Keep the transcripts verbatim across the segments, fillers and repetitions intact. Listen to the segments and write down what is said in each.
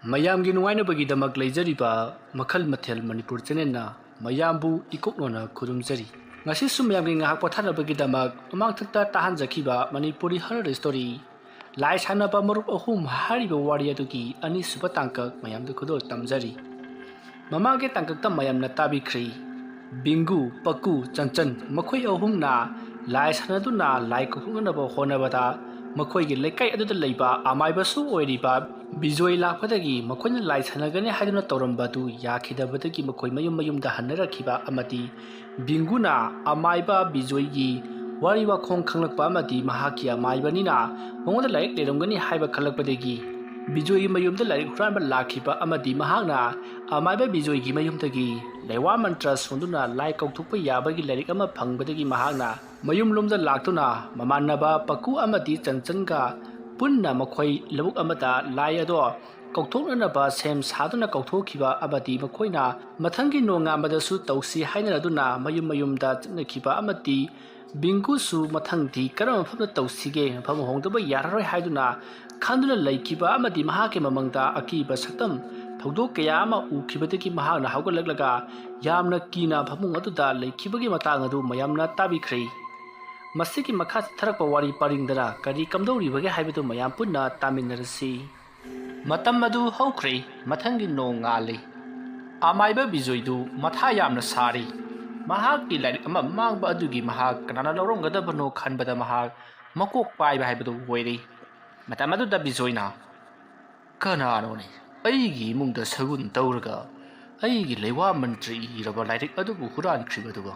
ꯃꯌꯥꯝꯒꯤ ꯅꯨꯡꯉꯥꯏꯅꯕꯒꯤꯗꯃꯛ ꯂꯩꯖꯔꯤꯕ ꯃꯈꯜ ꯃꯊꯦꯜ ꯃꯅꯤꯄꯨꯔ ꯆꯦꯅꯦꯜꯅ ꯃꯌꯥꯝꯕꯨ ꯏꯀꯣꯛꯅꯣꯅ ꯈꯨꯔꯨꯝꯖꯔꯤ꯫ ꯉꯁꯤꯁꯨ ꯃꯌꯥꯝꯒꯤ ꯉꯥꯏꯍꯥꯛ ꯄꯣꯊꯥꯅꯕꯒꯤꯗꯃꯛ ꯃꯃꯥꯡꯊꯛꯇ ꯇꯥꯍꯟꯖꯈꯤꯕ ꯃꯅꯤꯄꯨꯔꯤ ꯍꯔꯔ ꯁ꯭ꯇꯣꯔꯤ ꯂꯥꯏ ꯁꯥꯟꯅꯕ ꯃꯔꯨꯞ ꯑꯍꯨꯝ ꯍꯥꯏꯔꯤꯕ ꯋꯥꯔꯤ ꯑꯗꯨꯒꯤ ꯑꯅꯤꯁꯨꯕ ꯇꯥꯡꯀꯛ ꯃꯌꯥꯝꯗ ꯈꯨꯗꯣꯜ ꯇꯝꯖꯔꯤ꯫ ꯃꯃꯥꯡꯒꯤ ꯇꯥꯡꯀꯛꯇ ꯃꯌꯥꯝꯅ ꯇꯥꯕꯤꯈ꯭ꯔꯤ, ꯕꯤꯡꯒꯨ, ꯄꯛꯀꯨ, ꯆꯟꯆꯟ ꯃꯈꯣꯏ ꯑꯍꯨꯝꯅ ꯂꯥꯏ ꯁꯥꯟꯅꯗꯨꯅ ꯂꯥꯏ ꯀꯧꯊꯣꯛꯅꯅꯕ ꯍꯣꯠꯅꯕꯗ ꯃꯈꯣꯏꯒꯤ ꯂꯩꯀꯥꯏ ꯑꯗꯨꯗ ꯂꯩꯕ ꯑꯃꯥꯏꯕꯁꯨ ꯑꯣꯏꯔꯤꯕ ꯕꯤꯖꯣꯏ ꯂꯥꯛꯄꯗꯒꯤ ꯃꯈꯣꯏꯅ ꯂꯥꯏ ꯁꯥꯟꯅꯒꯅꯤ ꯍꯥꯏꯗꯨꯅ ꯇꯧꯔꯝꯕ ꯑꯗꯨ ꯌꯥꯈꯤꯗꯕꯗꯒꯤ ꯃꯈꯣꯏ ꯃꯌꯨꯝ ꯃꯌꯨꯝꯗ ꯍꯟꯅꯔꯛꯈꯤꯕ ꯑꯃꯗꯤ ꯕꯤꯡꯒꯨꯅ ꯑꯃꯥꯏꯕ ꯕꯤꯖꯣꯏꯒꯤ ꯋꯥꯔꯤ ꯋꯥꯈꯣꯡ ꯈꯪꯂꯛꯄ ꯑꯃꯗꯤ ꯃꯍꯥꯛꯀꯤ ꯑꯃꯥꯏꯕꯅꯤꯅ ꯃꯉꯣꯟꯗ ꯂꯥꯏꯔꯤꯛ ꯂꯩꯔꯝꯒꯅꯤ ꯍꯥꯏꯕ ꯈꯪꯂꯛꯄꯗꯒꯤ ꯕꯤꯖꯣꯏꯒꯤ ꯃꯌꯨꯝꯗ ꯂꯥꯏꯔꯤꯛ ꯍꯨꯔꯥꯟꯕ ꯂꯥꯛꯈꯤꯕ ꯑꯃꯗꯤ ꯃꯍꯥꯛꯅ ꯑꯃꯥꯏꯕ ꯕꯤꯖꯣꯏꯒꯤ ꯃꯌꯨꯝꯗꯒꯤ ꯂꯩꯋꯥ ꯃꯟꯇ꯭ꯔ ꯁꯣꯟꯗꯨꯅ ꯂꯥꯏ ꯀꯧꯊꯣꯛꯄ ꯌꯥꯕꯒꯤ ꯂꯥꯏꯔꯤꯛ ꯑꯃ ꯐꯪꯕꯗꯒꯤ ꯃꯍꯥꯛꯅ ꯃꯌꯨꯝꯂꯣꯝꯗ ꯂꯥꯛꯇꯨꯅ ꯃꯃꯥꯟꯅꯕ ꯄꯛꯀꯨ ꯑꯃꯗꯤ ꯆꯟꯆꯟꯒ ꯄꯨꯟꯅ ꯃꯈꯣꯏ ꯂꯧꯕꯨꯛ ꯑꯃꯗ ꯂꯥꯏ ꯑꯗꯣ ꯀꯧꯊꯣꯛꯅꯅꯕ ꯁꯦꯝ ꯁꯥꯗꯨꯅ ꯀꯧꯊꯣꯛꯈꯤꯕ ꯑꯃꯗꯤ ꯃꯈꯣꯏꯅ ꯃꯊꯪꯒꯤ ꯅꯣꯡꯉꯥꯟꯕꯗꯁꯨ ꯇꯧꯁꯤ ꯍꯥꯏꯅꯔꯗꯨꯅ ꯃꯌꯨꯝ ꯃꯌꯨꯝꯗ ꯆꯠꯅꯈꯤꯕ ꯑꯃꯗꯤ ꯕꯤꯡꯒꯨꯁꯨ ꯃꯊꯪꯗꯤ ꯀꯔꯝꯕ ꯃꯐꯝꯗ ꯇꯧꯁꯤꯒꯦ, ꯃꯐꯝ ꯍꯣꯡꯗꯕ ꯌꯥꯔꯔꯣꯏ ꯍꯥꯏꯗꯨꯅ ꯈꯟꯗꯨꯅ ꯂꯩꯈꯤꯕ ꯑꯃꯗꯤ ꯃꯍꯥꯛꯀꯤ ꯃꯃꯪꯗ ꯑꯀꯤꯕ ꯁꯛꯇꯝ ꯊꯧꯗꯣꯛ ꯀꯌꯥ ꯑꯃ ꯎꯈꯤꯕꯗꯒꯤ ꯃꯍꯥꯛꯅ ꯍꯧꯒꯠꯂꯛꯂꯒ ꯌꯥꯝꯅ ꯀꯤꯅ ꯐꯃꯨꯡ ꯑꯗꯨꯗ ꯂꯩꯈꯤꯕꯒꯤ ꯃꯇꯥꯡ ꯑꯗꯨ ꯃꯌꯥꯝꯅ ꯇꯥꯕꯤꯈ꯭ꯔꯦ꯫ ꯃꯁꯤꯒꯤ ꯃꯈꯥ ꯆꯠꯊꯔꯛꯄ ꯋꯥꯔꯤ ꯄꯔꯤꯡꯗꯅ ꯀꯔꯤ ꯀꯝꯗꯧꯔꯤꯕꯒꯦ ꯍꯥꯏꯕꯗꯨ ꯃꯌꯥꯝ ꯄꯨꯟꯅ ꯇꯥꯃꯤꯟꯅꯔꯁꯤ꯫ ꯃꯇꯝ ꯑꯗꯨ ꯍꯧꯈ꯭ꯔꯦ꯫ ꯃꯊꯪꯒꯤ ꯅꯣꯡ ꯉꯥꯜꯂꯤ꯫ ꯑꯃꯥꯏꯕ ꯕꯤꯖꯣꯏꯗꯨ ꯃꯊꯥ ꯌꯥꯝꯅ ꯁꯥꯔꯤ꯫ ꯃꯍꯥꯛꯀꯤ ꯂꯥꯏꯔꯤꯛ ꯑꯃ ꯃꯥꯡꯕ ꯑꯗꯨꯒꯤ ꯃꯍꯥꯛ ꯀꯅꯥꯅ ꯂꯧꯔꯝꯒꯗꯕꯅꯣ ꯈꯟꯕꯗ ꯃꯍꯥꯛ ꯃꯀꯣꯛ ꯄꯥꯏꯕ ꯍꯥꯏꯕꯗꯨ ꯑꯣꯏꯔꯦ꯫ ꯃꯇꯝ ꯑꯗꯨꯗ ꯕꯤꯖꯣꯏꯅ, "ꯀꯅꯥꯅꯣꯅꯦ ꯑꯩꯒꯤ ꯏꯃꯨꯡꯗ ꯁꯒꯨꯟ ꯇꯧꯔꯒ ꯑꯩꯒꯤ ꯂꯩꯋꯥ ꯃꯟꯇ꯭ꯔꯤ ꯏꯔꯕ ꯂꯥꯏꯔꯤꯛ ꯑꯗꯨꯕꯨ ꯍꯨꯔꯥꯟꯈ꯭ꯔꯤꯕꯗꯨꯕꯣ?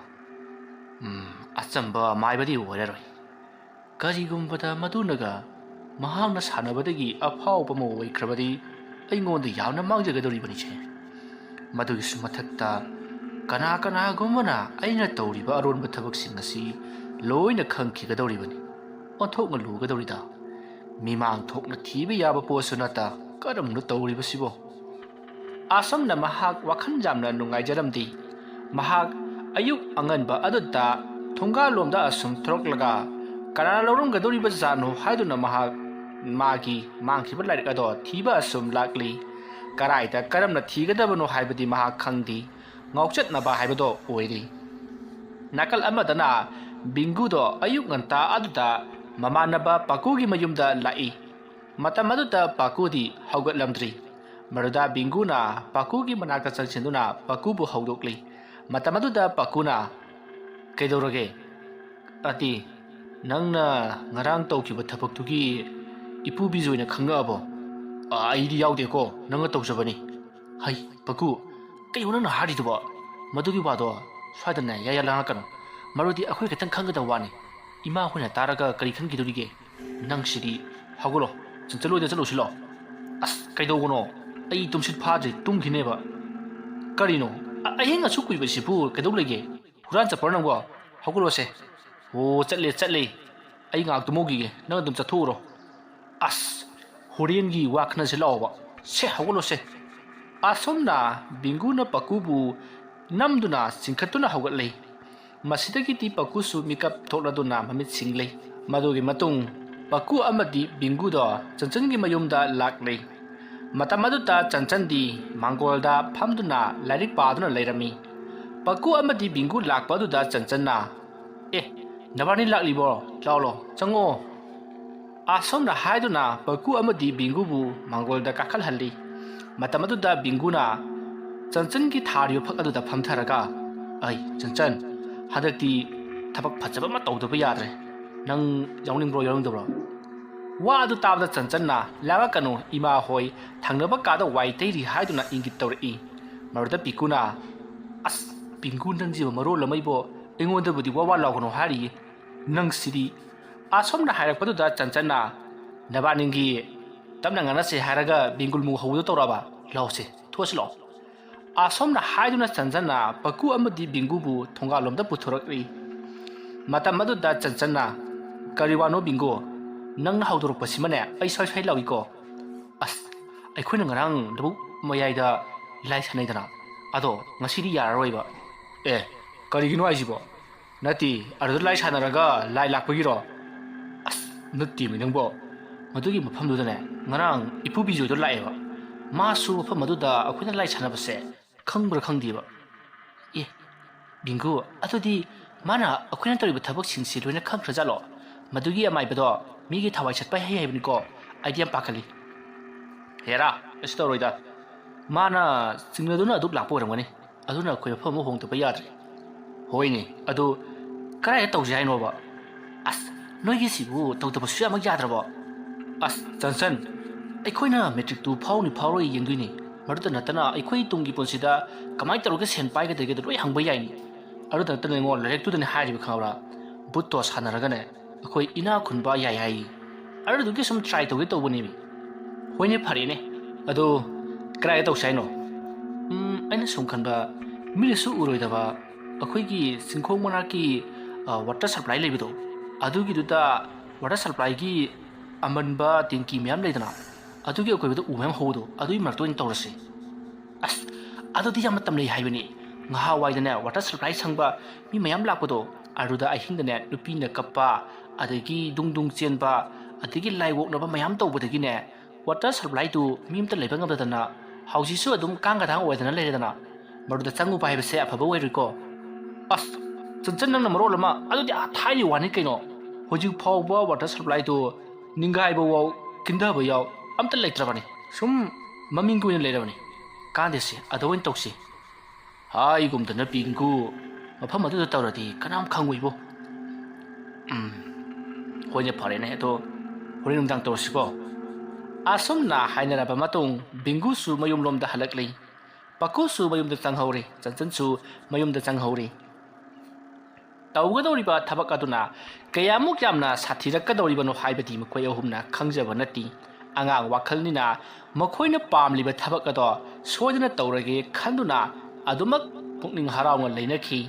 ꯎꯝ, ꯑꯆꯝꯕ ꯑꯃꯥꯏꯕꯗꯤ ꯑꯣꯏꯔꯔꯣꯏ꯫ ꯀꯔꯤꯒꯨꯝꯕꯗ ꯃꯗꯨꯅꯒ ꯃꯍꯥꯛꯅ ꯁꯥꯟꯅꯕꯗꯒꯤ ꯑꯐꯥꯎꯕ ꯑꯃ ꯑꯣꯏꯈ꯭ꯔꯕꯗꯤ ꯑꯩꯉꯣꯟꯗ ꯌꯥꯝꯅ ꯃꯥꯡꯖꯒꯗꯧꯔꯤꯕꯅꯤꯁꯦ꯫ ꯃꯗꯨꯒꯤꯁꯨ ꯃꯊꯛꯇ ꯀꯅꯥ ꯀꯅꯥꯒꯨꯝꯕꯅ ꯑꯩꯅ ꯇꯧꯔꯤꯕ ꯑꯔꯣꯟꯕ ꯊꯕꯛꯁꯤꯡ ꯑꯁꯤ ꯂꯣꯏꯅ ꯈꯪꯈꯤꯒꯗꯧꯔꯤꯕꯅꯤ꯫ ꯑꯣꯟꯊꯣꯛꯅ ꯂꯨꯒꯗꯧꯔꯤꯗ꯫ ꯃꯤꯃꯥꯡ ꯊꯣꯛꯅ ꯊꯤꯕ ꯌꯥꯕ ꯄꯣꯠꯁꯨ ꯅꯠꯇ ꯀꯔꯝꯅ ꯇꯧꯔꯤꯕꯁꯤꯕꯣ?" ꯑꯁꯨꯝꯅ ꯃꯍꯥꯛ ꯋꯥꯈꯜ ꯌꯥꯝꯅ ꯅꯨꯡꯉꯥꯏꯖꯔꯝꯗꯦ꯫ ꯃꯍꯥꯛ ꯑꯌꯨꯛ ꯑꯉꯟꯕ ꯑꯗꯨꯗ ꯊꯣꯡꯒꯥꯜꯂꯣꯝꯗ ꯑꯁꯨꯝ ꯊꯣꯔꯛꯂꯒ ꯀꯅꯥꯅ ꯂꯧꯔꯝꯒꯗꯧꯔꯤꯕ ꯖꯥꯠꯅꯣ ꯍꯥꯏꯗꯨꯅ ꯃꯍꯥꯛ ꯃꯥꯒꯤ ꯃꯥꯡꯈꯤꯕ ꯂꯥꯏꯔꯤꯛ ꯑꯗꯣ ꯊꯤꯕ ꯑꯁꯨꯝ ꯂꯥꯛꯂꯤ꯫ ꯀꯔꯥꯏꯗ ꯀꯔꯝꯅ ꯊꯤꯒꯗꯕꯅꯣ ꯍꯥꯏꯕꯗꯤ ꯃꯍꯥꯛ ꯈꯪꯗꯦ꯫ ꯉꯥꯎꯆꯠꯅꯕ ꯍꯥꯏꯕꯗꯣ ꯑꯣꯏꯔꯦ꯫ ꯅꯥꯀꯜ ꯑꯃꯗꯅ ꯕꯤꯡꯒꯨꯗꯣ ꯑꯌꯨꯛ ꯉꯟꯇꯥ ꯑꯗꯨꯗ ꯃꯃꯥꯟꯅꯕ ꯄꯥꯀꯨꯒꯤ ꯃꯌꯨꯝꯗ ꯂꯥꯛꯏ꯫ ꯃꯇꯝ ꯑꯗꯨꯗ ꯄꯥꯀꯨꯗꯤ ꯍꯧꯒꯠꯂꯝꯗ꯭ꯔꯤ꯫ ꯃꯗꯨꯗ ꯕꯤꯡꯒꯨꯅ ꯄꯥꯀꯨꯒꯤ ꯃꯅꯥꯛꯇ ꯆꯪꯁꯤꯟꯗꯨꯅ ꯄꯥꯀꯨꯕꯨ ꯍꯧꯗꯣꯛꯂꯤ꯫ ꯃꯇꯝ ꯑꯗꯨꯗ ꯄꯥꯀꯨꯅ, "ꯀꯩꯗꯧꯔꯒꯦ? ꯑꯗꯤ, ꯅꯪꯅ ꯉꯔꯥꯡ ꯇꯧꯈꯤꯕ ꯊꯕꯛꯇꯨꯒꯤ ꯏꯄꯨ ꯕꯤꯖꯣꯏꯅ ꯈꯪꯉꯛꯑꯕꯣ?" "ꯑ, ꯑꯩꯗꯤ ꯌꯥꯎꯗꯦꯀꯣ, ꯅꯪꯅ ꯇꯧꯖꯕꯅꯤ꯫" "ꯍꯩ, ꯄꯥꯀꯨ, ꯀꯩꯅꯣ ꯅꯪꯅ ꯍꯥꯏꯔꯤꯗꯨꯕꯣ? ꯃꯗꯨꯒꯤ ꯋꯥꯗꯣ ꯁ꯭ꯋꯥꯏꯗꯅꯦ ꯌꯥ ꯌꯥ ꯂꯥꯡꯉꯛꯀꯅꯨ꯫ ꯃꯔꯨꯗꯤ ꯑꯩꯈꯣꯏ ꯈꯛꯇꯪ ꯈꯪꯒꯗꯕ ꯋꯥꯅꯤ꯫ ꯏꯃꯥ ꯍꯣꯏꯅ ꯇꯥꯔꯒ ꯀꯔꯤ ꯈꯟꯈꯤꯗꯣꯔꯤꯒꯦ? ꯅꯪꯁꯤꯗꯤ꯫ ꯍꯧꯒꯠꯂꯣ, ꯆꯟꯆꯟ ꯍꯣꯏꯗ ꯆꯠꯂꯨꯁꯤ ꯂꯥꯛꯑꯣ꯫" "ꯑꯁ, ꯀꯩꯗꯧꯕꯅꯣ? ꯑꯩ ꯇꯨꯝꯁꯤꯠ ꯐꯥꯗ꯭ꯔꯤ, ꯇꯨꯝꯈꯤꯅꯦꯕ꯫" "ꯀꯔꯤꯅꯣ? ꯑ-, ꯑꯍꯤꯡ ꯑꯁꯨꯛ ꯀꯨꯏꯕꯁꯤꯕꯨ ꯀꯩꯗꯧ ꯂꯩꯒꯦ? ꯍꯨꯔꯥꯟ ꯆꯠꯄ꯭ꯔꯣ ꯅꯪꯕꯣ? ꯍꯧꯒꯠꯂꯣꯁꯦ꯫" "ꯑꯣ, ꯆꯠꯂꯦ, ꯆꯠꯂꯦ꯫ ꯑꯩ ꯉꯥꯏꯍꯥꯛ ꯇꯨꯝꯍꯧꯈꯤꯒꯦ, ꯅꯪ ꯑꯗꯨꯝ ꯆꯠꯊꯣꯛꯎꯔꯣ꯫" "ꯑꯁ, ꯍꯣꯔꯦꯟꯒꯤ ꯋꯥ ꯈꯟꯅꯁꯤ ꯂꯥꯛꯑꯣꯕ꯫ ꯁꯦ, ꯍꯧꯒꯠꯂꯣꯁꯦ꯫" ꯑꯁꯨꯝꯅ ꯕꯤꯡꯒꯨꯅ ꯄꯥꯀꯨꯕꯨ ꯅꯝꯗꯨꯅ ꯆꯤꯡꯈꯠꯇꯨꯅ ꯍꯧꯒꯠꯂꯦ꯫ ꯃꯁꯤꯗꯒꯤꯗꯤ ꯄꯥꯀꯨꯁꯨ ꯃꯤꯀꯞ ꯊꯣꯛꯂꯗꯨꯅ ꯃꯃꯤꯠ ꯁꯤꯡꯂꯦ꯫ ꯃꯗꯨꯒꯤ ꯃꯇꯨꯡ ꯄꯥꯀꯨ ꯑꯃꯗꯤ ꯕꯤꯡꯒꯨꯗꯣ ꯆꯟꯆꯟꯒꯤ ꯃꯌꯨꯝꯗ ꯂꯥꯛꯂꯦ꯫ ꯃꯇꯝ ꯑꯗꯨꯗ ꯆꯟꯆꯟꯗꯤ ꯃꯥꯡꯒꯣꯜꯗ ꯐꯝꯗꯨꯅ ꯂꯥꯏꯔꯤꯛ ꯄꯥꯗꯨꯅ ꯂꯩꯔꯝꯃꯤ꯫ ꯄꯥꯀꯨ ꯑꯃꯗꯤ ꯕꯤꯡꯒꯨ ꯂꯥꯛꯄ ꯑꯗꯨꯗ ꯆꯟꯆꯟꯅ, "ꯑꯦ, ꯅꯕꯥꯅꯤ ꯂꯥꯛꯂꯤꯕꯣ? ꯂꯥꯎ, ꯂꯥꯎ, ꯆꯪꯉꯛꯑꯣ꯫" ꯑꯁꯨꯝꯅ ꯍꯥꯏꯗꯨꯅ ꯄꯥꯀꯨ ꯑꯃꯗꯤ ꯕꯤꯡꯒꯨꯕꯨ ꯃꯥꯡꯒꯣꯜꯗ ꯀꯥꯈꯠꯍꯜꯂꯤ꯫ ꯃꯇꯝ ꯑꯗꯨꯗ ꯕꯤꯡꯒꯨꯅ ꯆꯟꯆꯟꯒꯤ ꯊꯥꯔꯤꯕ ꯐꯛ ꯑꯗꯨꯗ ꯐꯝꯊꯔꯒ, "ꯑꯩ, ꯆꯟꯆꯟ, ꯍꯟꯗꯛꯇꯤ ꯊꯕꯛ ꯐꯖꯕ ꯑꯃ ꯇꯧꯗꯕ ꯌꯥꯗ꯭ꯔꯦ꯫ ꯅꯪ ꯌꯥꯎꯅꯤꯡꯕ꯭ꯔꯣ, ꯌꯥꯎꯅꯤꯡꯗꯕ꯭ꯔꯣ?" ꯋꯥ ꯑꯗꯨ ꯇꯥꯕꯗ ꯆꯟꯆꯟꯅ, "ꯂꯥꯡꯉꯛꯀꯅꯨ, ꯏꯃꯥ ꯍꯣꯏ ꯊꯪꯅꯕ ꯀꯥꯗ ꯋꯥꯏ ꯇꯩꯔꯤ" ꯍꯥꯏꯗꯨꯅ ꯏꯪꯒꯤꯠ ꯇꯧꯔꯛꯏ꯫ ꯃꯗꯨꯗ ꯄꯤꯀꯨꯅ, "ꯑꯁ, ꯕꯤꯡꯒꯨ ꯅꯪꯁꯤꯕ ꯃꯔꯣꯜ ꯑꯃ ꯏꯕꯣ, ꯑꯩꯉꯣꯟꯗꯕꯨꯗꯤ ꯋꯥ ꯋꯥ ꯂꯥꯎꯒꯅꯨ ꯍꯥꯏꯔꯤꯌꯦ, ꯅꯪꯁꯤꯗꯤ꯫" ꯑꯁꯣꯝꯅ ꯍꯥꯏꯔꯛꯄꯗꯨꯗ ꯆꯟꯆꯟꯅ, "ꯅꯕꯥꯅꯤꯒꯤ ꯇꯞꯅ ꯉꯥꯡꯅꯁꯦ ꯍꯥꯏꯔꯒ ꯕꯤꯡꯒꯨꯜ ꯃꯨ ꯍꯧꯕꯗꯣ ꯇꯧꯔꯕ? ꯂꯥꯎꯁꯦ, ꯊꯣꯛꯑꯁꯤ ꯂꯥꯛꯑꯣ꯫" ꯑꯁꯣꯝꯅ ꯍꯥꯏꯗꯨꯅ ꯆꯟꯆꯟꯅ ꯄꯀꯨ ꯑꯃꯗꯤ ꯕꯤꯡꯒꯨꯕꯨ ꯊꯣꯡꯒꯥꯜꯂꯣꯝꯗ ꯄꯨꯊꯣꯔꯛꯂꯤ꯫ ꯃꯇꯝ ꯑꯗꯨꯗ ꯆꯟꯆꯟꯅ, "ꯀꯔꯤ ꯋꯥꯅꯣ ꯕꯤꯡꯒꯨ? ꯅꯪꯅ ꯍꯧꯗꯣꯔꯛꯄꯁꯤꯃꯅꯦ ꯑꯩ ꯁ꯭ꯋꯥꯏ ꯁ꯭ꯋꯥꯏ ꯂꯥꯎꯏꯀꯣ꯫ ꯑꯁ, ꯑꯩꯈꯣꯏꯅ ꯉꯔꯥꯡ ꯂꯧꯕꯨꯛ ꯃꯌꯥꯏꯗ ꯂꯥꯏ ꯁꯥꯟꯅꯩꯗꯅ, ꯑꯗꯣ ꯉꯁꯤꯗꯤ ꯌꯥꯔꯔꯣꯏꯕ꯫" "ꯑꯦ, ꯀꯔꯤꯒꯤꯅꯣ ꯍꯥꯏꯁꯤꯕꯣ?" "ꯅꯠꯇꯦ, ꯑꯗꯨꯗ ꯂꯥꯏ ꯁꯥꯟꯅꯔꯒ ꯂꯥꯏ ꯂꯥꯛꯄꯒꯤꯔꯣ?" "ꯑꯁ, ꯅꯠꯇꯦꯃꯤ ꯅꯪꯕꯣ, ꯃꯗꯨꯒꯤ ꯃꯐꯝꯗꯨꯗꯅꯦ ꯉꯔꯥꯡ ꯏꯄꯨ ꯕꯤꯖꯣꯏꯗꯣ ꯂꯥꯛꯑꯦꯕ, ꯃꯥꯁꯨ ꯃꯐꯝ ꯑꯗꯨꯗ ꯑꯩꯈꯣꯏꯅ ꯂꯥꯏ ꯁꯥꯟꯅꯕꯁꯦ ꯈꯪꯕ꯭ꯔꯥ ꯈꯪꯗꯦꯕ꯫ ꯑꯦ, ꯕꯤꯡꯒꯨ, ꯑꯗꯨꯗꯤ ꯃꯥꯅ ꯑꯩꯈꯣꯏꯅ ꯇꯧꯔꯤꯕ ꯊꯕꯛꯁꯤꯡꯁꯤ ꯂꯣꯏꯅ ꯈꯪꯈ꯭ꯔꯖꯥꯠꯂꯣ? ꯃꯗꯨꯒꯤ ꯑꯃꯥꯏꯕꯗꯣ ꯃꯤꯒꯤ ꯊꯋꯥꯏ ꯆꯠꯄ ꯍꯩ ꯍꯥꯏꯕꯅꯤꯀꯣ꯫ ꯑꯩꯗꯤ ꯌꯥꯝ ꯄꯥꯈꯠꯂꯤ꯫ ꯍꯦꯔꯥ, ꯀꯩꯁꯨ ꯇꯧꯔꯣꯏꯗ꯫ ꯃꯥꯅ ꯆꯤꯡꯅꯗꯨꯅ ꯑꯗꯨꯛ ꯂꯥꯛꯄ ꯑꯣꯏꯔꯝꯒꯅꯤ꯫ ꯑꯗꯨꯅ ꯑꯩꯈꯣꯏ ꯃꯐꯝ ꯑꯃ ꯍꯣꯡꯗꯕ ꯌꯥꯗ꯭ꯔꯦ꯫ ꯍꯣꯏꯅꯦ, ꯑꯗꯨ ꯀꯗꯥꯏꯗ ꯇꯧꯁꯦ ꯍꯥꯏꯅꯣꯕ? ꯑꯁ, ꯅꯣꯏꯒꯤꯁꯤꯕꯨ ꯇꯧꯗꯕ ꯁꯨꯌꯥꯃꯛ ꯌꯥꯗ꯭ꯔꯕꯣ? ꯑꯁ, ꯆꯟꯆꯟ, ꯑꯩꯈꯣꯏꯅ ꯃꯦꯇ꯭ꯔꯤꯛꯇꯨ ꯐꯥꯎꯅꯤ ꯐꯥꯎꯔꯣꯏ ꯌꯦꯡꯗꯣꯏꯅꯤ꯫ ꯃꯗꯨꯇ ꯅꯠꯇꯅ ꯑꯩꯈꯣꯏ ꯇꯨꯡꯒꯤ ꯄꯨꯟꯁꯤꯗ ꯀꯃꯥꯏꯅ ꯇꯧꯔꯒ ꯁꯦꯟ ꯄꯥꯏꯒꯗꯒꯦꯗꯣ ꯂꯣꯏ ꯍꯪꯕ ꯌꯥꯏꯅꯤ꯫ ꯑꯗꯨꯗ ꯅꯠꯇꯅ ꯌꯦꯡꯉꯣ, ꯂꯥꯏꯔꯤꯛꯇꯨꯗꯅꯦ ꯍꯥꯏꯔꯤꯕ, ꯈꯪꯉꯕ꯭ꯔꯥ? ꯕꯨꯠꯇꯣ ꯁꯥꯟꯅꯔꯒꯅꯦ ꯑꯩꯈꯣꯏ ꯏꯅꯥ ꯈꯨꯟꯕ ꯌꯥꯏ ꯍꯥꯏ꯫ ꯑꯗꯨꯗꯨꯒꯤ ꯁꯨꯝ ꯇ꯭ꯔꯥꯏ ꯇꯧꯒꯦ ꯇꯧꯕꯅꯦꯃꯤ꯫ ꯍꯣꯏꯅꯦ, ꯐꯔꯦꯅꯦ꯫ ꯑꯗꯣ ꯀꯗꯥꯏꯗ ꯇꯧꯁꯦ ꯍꯥꯏꯅꯣ? ꯎꯝ, ꯑꯩꯅ ꯁꯨꯝ ꯈꯟꯕ, ꯃꯤꯅꯁꯨ ꯎꯔꯣꯏꯗꯕ ꯑꯩꯈꯣꯏꯒꯤ ꯆꯤꯡꯈꯣꯡ ꯃꯅꯥꯛꯀꯤ, ꯑ, ꯋꯥꯇꯔ ꯁꯄ꯭ꯂꯥꯏ ꯂꯩꯕꯗꯣ, ꯑꯗꯨꯒꯤꯗꯨꯗ ꯋꯥꯇꯔ ꯁꯄ꯭ꯂꯥꯏꯒꯤ ꯑꯃꯟꯕ ꯇꯦꯡꯀꯤ ꯃꯌꯥꯝ ꯂꯩꯗꯅ, ꯑꯗꯨꯒꯤ ꯑꯀꯣꯏꯕꯗ ꯎ ꯃꯌꯥꯝ ꯍꯧꯕꯗꯣ, ꯑꯗꯨꯒꯤ ꯃꯔꯛꯇ ꯑꯣꯏꯅ ꯇꯧꯔꯁꯦ꯫ ꯑꯁ, ꯑꯗꯨꯗꯤ ꯌꯥꯝ ꯃꯇꯝ ꯂꯩ ꯍꯥꯏꯕꯅꯤ꯫ ꯉꯍꯥꯟꯋꯥꯏꯗꯅꯦ, ꯋꯥꯇꯔ ꯁꯄ꯭ꯂꯥꯏ ꯁꯪꯕ ꯃꯤ ꯃꯌꯥꯝ ꯂꯥꯛꯄꯗꯣ, ꯑꯗꯨꯗ ꯑꯍꯤꯡꯗꯅꯦ ꯅꯨꯄꯤꯅ ꯀꯞꯄ, ꯑꯗꯒꯤ ꯗꯨꯡ ꯗꯨꯡ ꯆꯦꯟꯕ, ꯑꯗꯒꯤ ꯂꯥꯏ ꯑꯣꯛꯅꯕ ꯃꯌꯥꯝ ꯇꯧꯕꯗꯒꯤꯅꯦ, ꯋꯥꯇꯔ ꯁꯄ꯭ꯂꯥꯏꯗꯨ ꯃꯤ ꯑꯝꯇ ꯂꯩꯕ ꯉꯝꯗꯗꯅ ꯍꯧꯖꯤꯛꯁꯨ ꯑꯗꯨꯝ ꯀꯥꯡ ꯀꯊꯥꯡ ꯑꯣꯏꯗꯅ ꯂꯩꯔꯦꯗꯅ꯫ ꯃꯗꯨꯗ ꯆꯪꯉꯨꯕ ꯍꯥꯏꯕꯁꯦ ꯑꯐꯕ ꯑꯣꯏꯔꯣꯏꯀꯣ꯫ ꯑꯁ, ꯆꯟꯆꯟ, ꯅꯪꯅ ꯃꯔꯣꯜ ꯑꯃ, ꯑꯗꯨꯗꯤ ꯑꯥ ꯊꯥꯏꯅꯒꯤ ꯋꯥꯅꯤ ꯀꯩꯅꯣ꯫ ꯍꯧꯖꯤꯛ ꯐꯥꯎꯕ ꯋꯥꯇꯔ ꯁꯄ꯭ꯂꯥꯏꯗꯨ ꯅꯤꯡꯒꯥꯏꯕ ꯌꯥꯎ, ꯀꯤꯟꯊꯕ ꯌꯥꯎ, ꯑꯝꯇ ꯂꯩꯇ꯭ꯔꯕꯅꯤ꯫ ꯁꯨꯝ ꯃꯃꯤꯡꯒꯤ ꯑꯣꯏꯅ ꯂꯩꯔꯕꯅꯤ꯫ ꯀꯥꯟꯗꯦꯁꯦ, ꯑꯗꯨ ꯑꯣꯏꯅ ꯇꯧꯁꯤ꯫ ꯍꯥꯏꯒꯨꯝꯗꯅ ꯄꯤꯡꯀꯨ, ꯃꯐꯝ ꯑꯗꯨꯗ ꯇꯧꯔꯗꯤ ꯀꯅꯥꯝ ꯈꯪꯉꯣꯏꯕꯣ꯫ ꯎꯝ, ꯍꯣꯏꯅꯦ, ꯐꯔꯦꯅꯦ, ꯑꯗꯣ ꯍꯣꯔꯦꯟ ꯅꯨꯡꯗꯥꯡ ꯇꯧꯔꯁꯤꯀꯣ꯫ ꯑꯁꯨꯝꯅ ꯍꯥꯏꯅꯔꯕ ꯃꯇꯨꯡ ꯕꯤꯡꯒꯨꯁꯨ ꯃꯌꯨꯝꯂꯣꯝꯗ ꯍꯜꯂꯛꯂꯤ꯫ ꯄꯀꯨꯁꯨ ꯃꯌꯨꯝꯗ ꯆꯪꯍꯧꯔꯤ, ꯆꯟꯆꯟꯁꯨ ꯃꯌꯨꯝꯗ ꯆꯪꯍꯧꯔꯤ꯫ ꯇꯧꯒꯗꯧꯔꯤꯕ ꯊꯕꯛ ꯑꯗꯨꯅ ꯀꯌꯥꯃꯨꯛ ꯌꯥꯝꯅ ꯁꯥꯊꯤꯔꯛꯀꯗꯧꯔꯤꯕꯅꯣ ꯍꯥꯏꯕꯗꯤ ꯃꯈꯣꯏ ꯑꯍꯨꯝꯅ ꯈꯪꯖꯕ ꯅꯠꯇꯦ꯫ ꯑꯉꯥꯡ ꯋꯥꯈꯜꯅꯤꯅ ꯃꯈꯣꯏꯅ ꯄꯥꯝꯂꯤꯕ ꯊꯕꯛ ꯑꯗꯣ ꯁꯣꯏꯗꯅ ꯇꯧꯔꯒꯦ ꯈꯟꯗꯨꯅ ꯑꯗꯨꯃꯛ ꯄꯨꯛꯅꯤꯡ ꯍꯔꯥꯎꯅ ꯂꯩꯅꯈꯤ꯫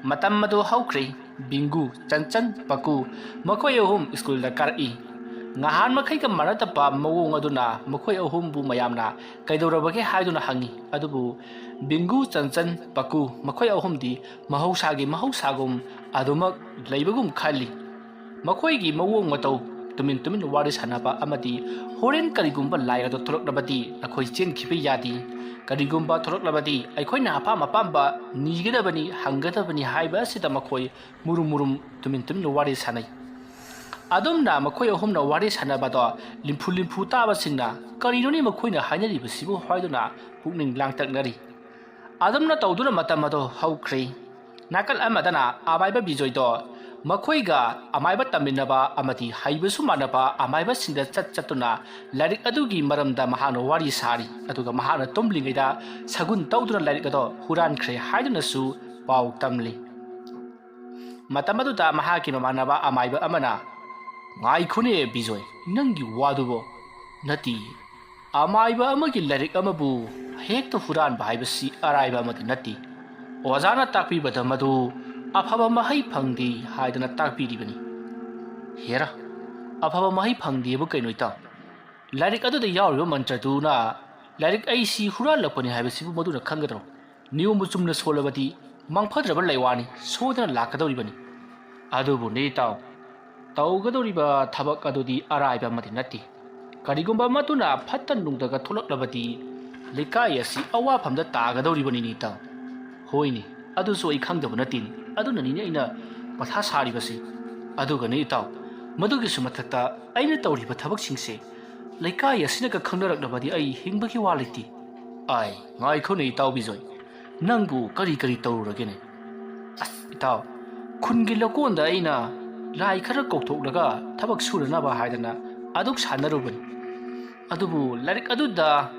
ꯃꯇꯝ ꯑꯗꯨ ꯍꯧꯈ꯭ꯔꯦ꯫ ꯕꯤꯡꯒꯨ, ꯆꯟꯆꯟ, ꯄꯀꯨ ꯃꯈꯣꯏ ꯑꯍꯨꯝ ꯁ꯭ꯀꯨꯜꯗ ꯀꯥꯔꯛꯏ꯫ ꯉꯍꯥꯟ ꯃꯈꯩꯒ ꯃꯥꯟꯅꯗꯕ ꯃꯑꯣꯡ ꯑꯗꯨꯅ ꯃꯈꯣꯏ ꯑꯍꯨꯝꯕꯨ ꯃꯌꯥꯝꯅ ꯀꯩꯗꯧꯔꯕꯒꯦ ꯍꯥꯏꯗꯨꯅ ꯍꯪꯉꯤ꯫ ꯑꯗꯨꯕꯨ ꯕꯤꯡꯒꯨ, ꯆꯟꯆꯟ, ꯄꯀꯨ ꯃꯈꯣꯏ ꯑꯍꯨꯝꯗꯤ ꯃꯍꯧꯁꯥꯒꯤ ꯃꯍꯧꯁꯥꯒꯨꯝ ꯑꯗꯨꯃꯛ ꯂꯩꯕꯒꯨꯝ ꯈꯜꯂꯤ꯫ ꯃꯈꯣꯏꯒꯤ ꯃꯑꯣꯡ ꯃꯇꯧ ꯇꯨꯃꯤꯟ ꯇꯨꯃꯤꯟ ꯋꯥꯔꯤ ꯁꯥꯟꯅꯕ ꯑꯃꯗꯤ ꯍꯣꯔꯦꯟ ꯀꯔꯤꯒꯨꯝꯕ ꯂꯥꯏ ꯑꯗꯣ ꯊꯣꯛꯂꯛꯂꯕꯗꯤ ꯅꯈꯣꯏ ꯆꯦꯟꯈꯤꯕ ꯌꯥꯗꯦ꯫ ꯀꯔꯤꯒꯨꯝꯕ ꯊꯣꯛꯂꯛꯂꯕꯗꯤ ꯑꯩꯈꯣꯏꯅ ꯑꯄꯥꯝ ꯑꯄꯥꯝꯕ ꯅꯤꯒꯗꯕꯅꯤ, ꯍꯪꯒꯗꯕꯅꯤ ꯍꯥꯏꯕ ꯑꯁꯤꯗ ꯃꯈꯣꯏ ꯃꯨꯔꯨꯝ ꯃꯨꯔꯨꯝ ꯇꯨꯃꯤꯟ ꯇꯨꯃꯤꯟ ꯋꯥꯔꯤ ꯁꯥꯟꯅꯩ꯫ ꯑꯗꯨꯝꯅ ꯃꯈꯣꯏ ꯑꯍꯨꯝꯅ ꯋꯥꯔꯤ ꯁꯥꯟꯅꯕꯗꯣ ꯂꯤꯝꯐꯨ ꯂꯤꯝꯐꯨ ꯇꯥꯕꯁꯤꯡꯅ "ꯀꯔꯤꯅꯣꯅꯦ ꯃꯈꯣꯏꯅ ꯍꯥꯏꯅꯔꯤꯕꯁꯤꯕꯨ?" ꯍꯥꯏꯗꯨꯅ ꯄꯨꯛꯅꯤꯡ ꯂꯥꯡꯇꯛꯅꯔꯤ꯫ ꯑꯗꯨꯝꯅ ꯇꯧꯗꯨꯅ ꯃꯇꯝ ꯑꯗꯨ ꯍꯧꯈ꯭ꯔꯦ꯫ ꯅꯥꯀꯜ ꯑꯃꯗꯅ ꯑꯃꯥꯏꯕ ꯕꯤꯖꯣꯏꯗꯣ ꯃꯈꯣꯏꯒ ꯑꯃꯥꯏꯕ ꯇꯝꯃꯤꯟꯅꯕ ꯑꯃꯗꯤ ꯍꯩꯕꯁꯨ ꯃꯥꯟꯅꯕ ꯑꯃꯥꯏꯕꯁꯤꯡꯗ ꯆꯠ ꯆꯠꯇꯨꯅ ꯂꯥꯏꯔꯤꯛ ꯑꯗꯨꯒꯤ ꯃꯔꯝꯗ ꯃꯍꯥꯛꯅ ꯋꯥꯔꯤ ꯁꯥꯔꯤ꯫ ꯑꯗꯨꯒ ꯃꯍꯥꯛꯅ ꯇꯨꯝꯂꯤꯉꯩꯗ ꯁꯒꯨꯟ ꯇꯧꯗꯨꯅ ꯂꯥꯏꯔꯤꯛ ꯑꯗꯣ ꯍꯨꯔꯥꯟꯈ꯭ꯔꯦ ꯍꯥꯏꯗꯨꯅꯁꯨ ꯄꯥꯎ ꯇꯝꯂꯤ꯫ ꯃꯇꯝ ꯑꯗꯨꯗ ꯃꯍꯥꯛꯀꯤ ꯃꯃꯥꯟꯅꯕ ꯑꯃꯥꯏꯕ ꯑꯃꯅ, "ꯉꯥꯏꯈꯣꯅꯦ ꯕꯤꯖꯣꯏ, ꯅꯪꯒꯤ ꯋꯥꯗꯨꯕꯣ? ꯅꯠꯇꯦ, ꯑꯃꯥꯏꯕ ꯑꯃꯒꯤ ꯂꯥꯏꯔꯤꯛ ꯑꯃꯕꯨ ꯍꯦꯛꯇ ꯍꯨꯔꯥꯟꯕ ꯍꯥꯏꯕꯁꯤ ꯑꯔꯥꯏꯕ ꯑꯃꯗꯤ ꯅꯠꯇꯦ꯫ ꯑꯣꯖꯥꯅ ꯇꯥꯛꯄꯤꯕꯗ ꯃꯗꯨ ꯑꯐꯕ ꯃꯍꯩ ꯐꯪꯗꯦ ꯍꯥꯏꯗꯅ ꯇꯥꯛꯄꯤꯔꯤꯕꯅꯤ꯫ ꯍꯦꯔꯥ, ꯑꯐꯕ ꯃꯍꯩ ꯐꯪꯗꯦꯕꯨ ꯀꯩꯅꯣ ꯏꯇꯥꯎ? ꯂꯥꯏꯔꯤꯛ ꯑꯗꯨꯗ ꯌꯥꯎꯔꯤꯕ ꯃꯟꯇ꯭ꯔꯗꯨꯅ ꯂꯥꯏꯔꯤꯛ ꯑꯩꯁꯤ ꯍꯨꯔꯥꯜꯂꯛꯄꯅꯤ ꯍꯥꯏꯕꯁꯤꯕꯨ ꯃꯗꯨꯅ ꯈꯪꯒꯗ꯭ꯔꯣ? ꯅꯤꯌꯣꯝꯕꯨ ꯆꯨꯝꯅ ꯁꯣꯜꯂꯕꯗꯤ ꯃꯥꯡꯐꯗ꯭ꯔꯕ ꯂꯩꯋꯥꯅꯤ, ꯁꯣꯏꯗꯅ ꯂꯥꯛꯀꯗꯧꯔꯤꯕꯅꯤ꯫ ꯑꯗꯨꯕꯨꯅꯤ ꯏꯇꯥꯎ, ꯇꯧꯒꯗꯧꯔꯤꯕ ꯊꯕꯛ ꯑꯗꯨꯗꯤ ꯑꯔꯥꯏꯕ ꯑꯃꯗꯤ ꯅꯠꯇꯦ꯫ ꯀꯔꯤꯒꯨꯝꯕ ꯃꯗꯨꯅ ꯐꯠꯇ ꯅꯨꯡꯗꯒ ꯊꯣꯛꯂꯛꯂꯕꯗꯤ ꯂꯩꯀꯥꯏ ꯑꯁꯤ ꯑꯋꯥꯐꯝꯗ ꯇꯥꯒꯗꯧꯔꯤꯕꯅꯤꯅꯦ ꯏꯇꯥꯎ꯫ ꯍꯣꯏꯅꯦ, ꯑꯗꯨꯁꯨ ꯑꯩ ꯈꯪꯗꯕ ꯅꯠꯇꯦꯅꯦ꯫ ꯑꯗꯨꯅꯅꯤꯅꯦ ꯑꯩꯅ ꯃꯊꯥ ꯁꯥꯔꯤꯕꯁꯤ꯫ ꯑꯗꯨꯒꯅꯤ ꯏꯇꯥꯎ, ꯃꯗꯨꯒꯤꯁꯨ ꯃꯊꯛꯇ ꯑꯩꯅ ꯇꯧꯔꯤꯕ ꯊꯕꯛꯁꯤꯡꯁꯦ ꯂꯩꯀꯥꯏ ꯑꯁꯤꯅꯒ ꯈꯪꯅꯔꯛꯂꯕꯗꯤ ꯑꯩ ꯍꯤꯡꯕꯒꯤ ꯋꯥ ꯂꯩꯇꯦ꯫ ꯑꯥꯏ, ꯉꯥꯏꯈꯣꯅꯦ ꯏꯇꯥꯎ ꯕꯤꯖꯣꯏ, ꯅꯪꯕꯨ ꯀꯔꯤ ꯀꯔꯤ ꯇꯧꯔꯨꯔꯒꯦꯅꯦ? ꯑꯁ ꯏꯇꯥꯎ, ꯈꯨꯟꯒꯤ ꯂꯧꯀꯣꯟꯗ ꯑꯩꯅ ꯂꯥꯏ ꯈꯔ ꯀꯧꯊꯣꯛꯂꯒ ꯊꯕꯛ ꯁꯨꯔꯅꯕ ꯍꯥꯏꯗꯅ ꯑꯗꯨꯛ ꯁꯥꯟꯅꯔꯨꯕꯅꯤ꯫ ꯑꯗꯨꯕꯨ ꯂꯥꯏꯔꯤꯛ ꯑꯗꯨꯗ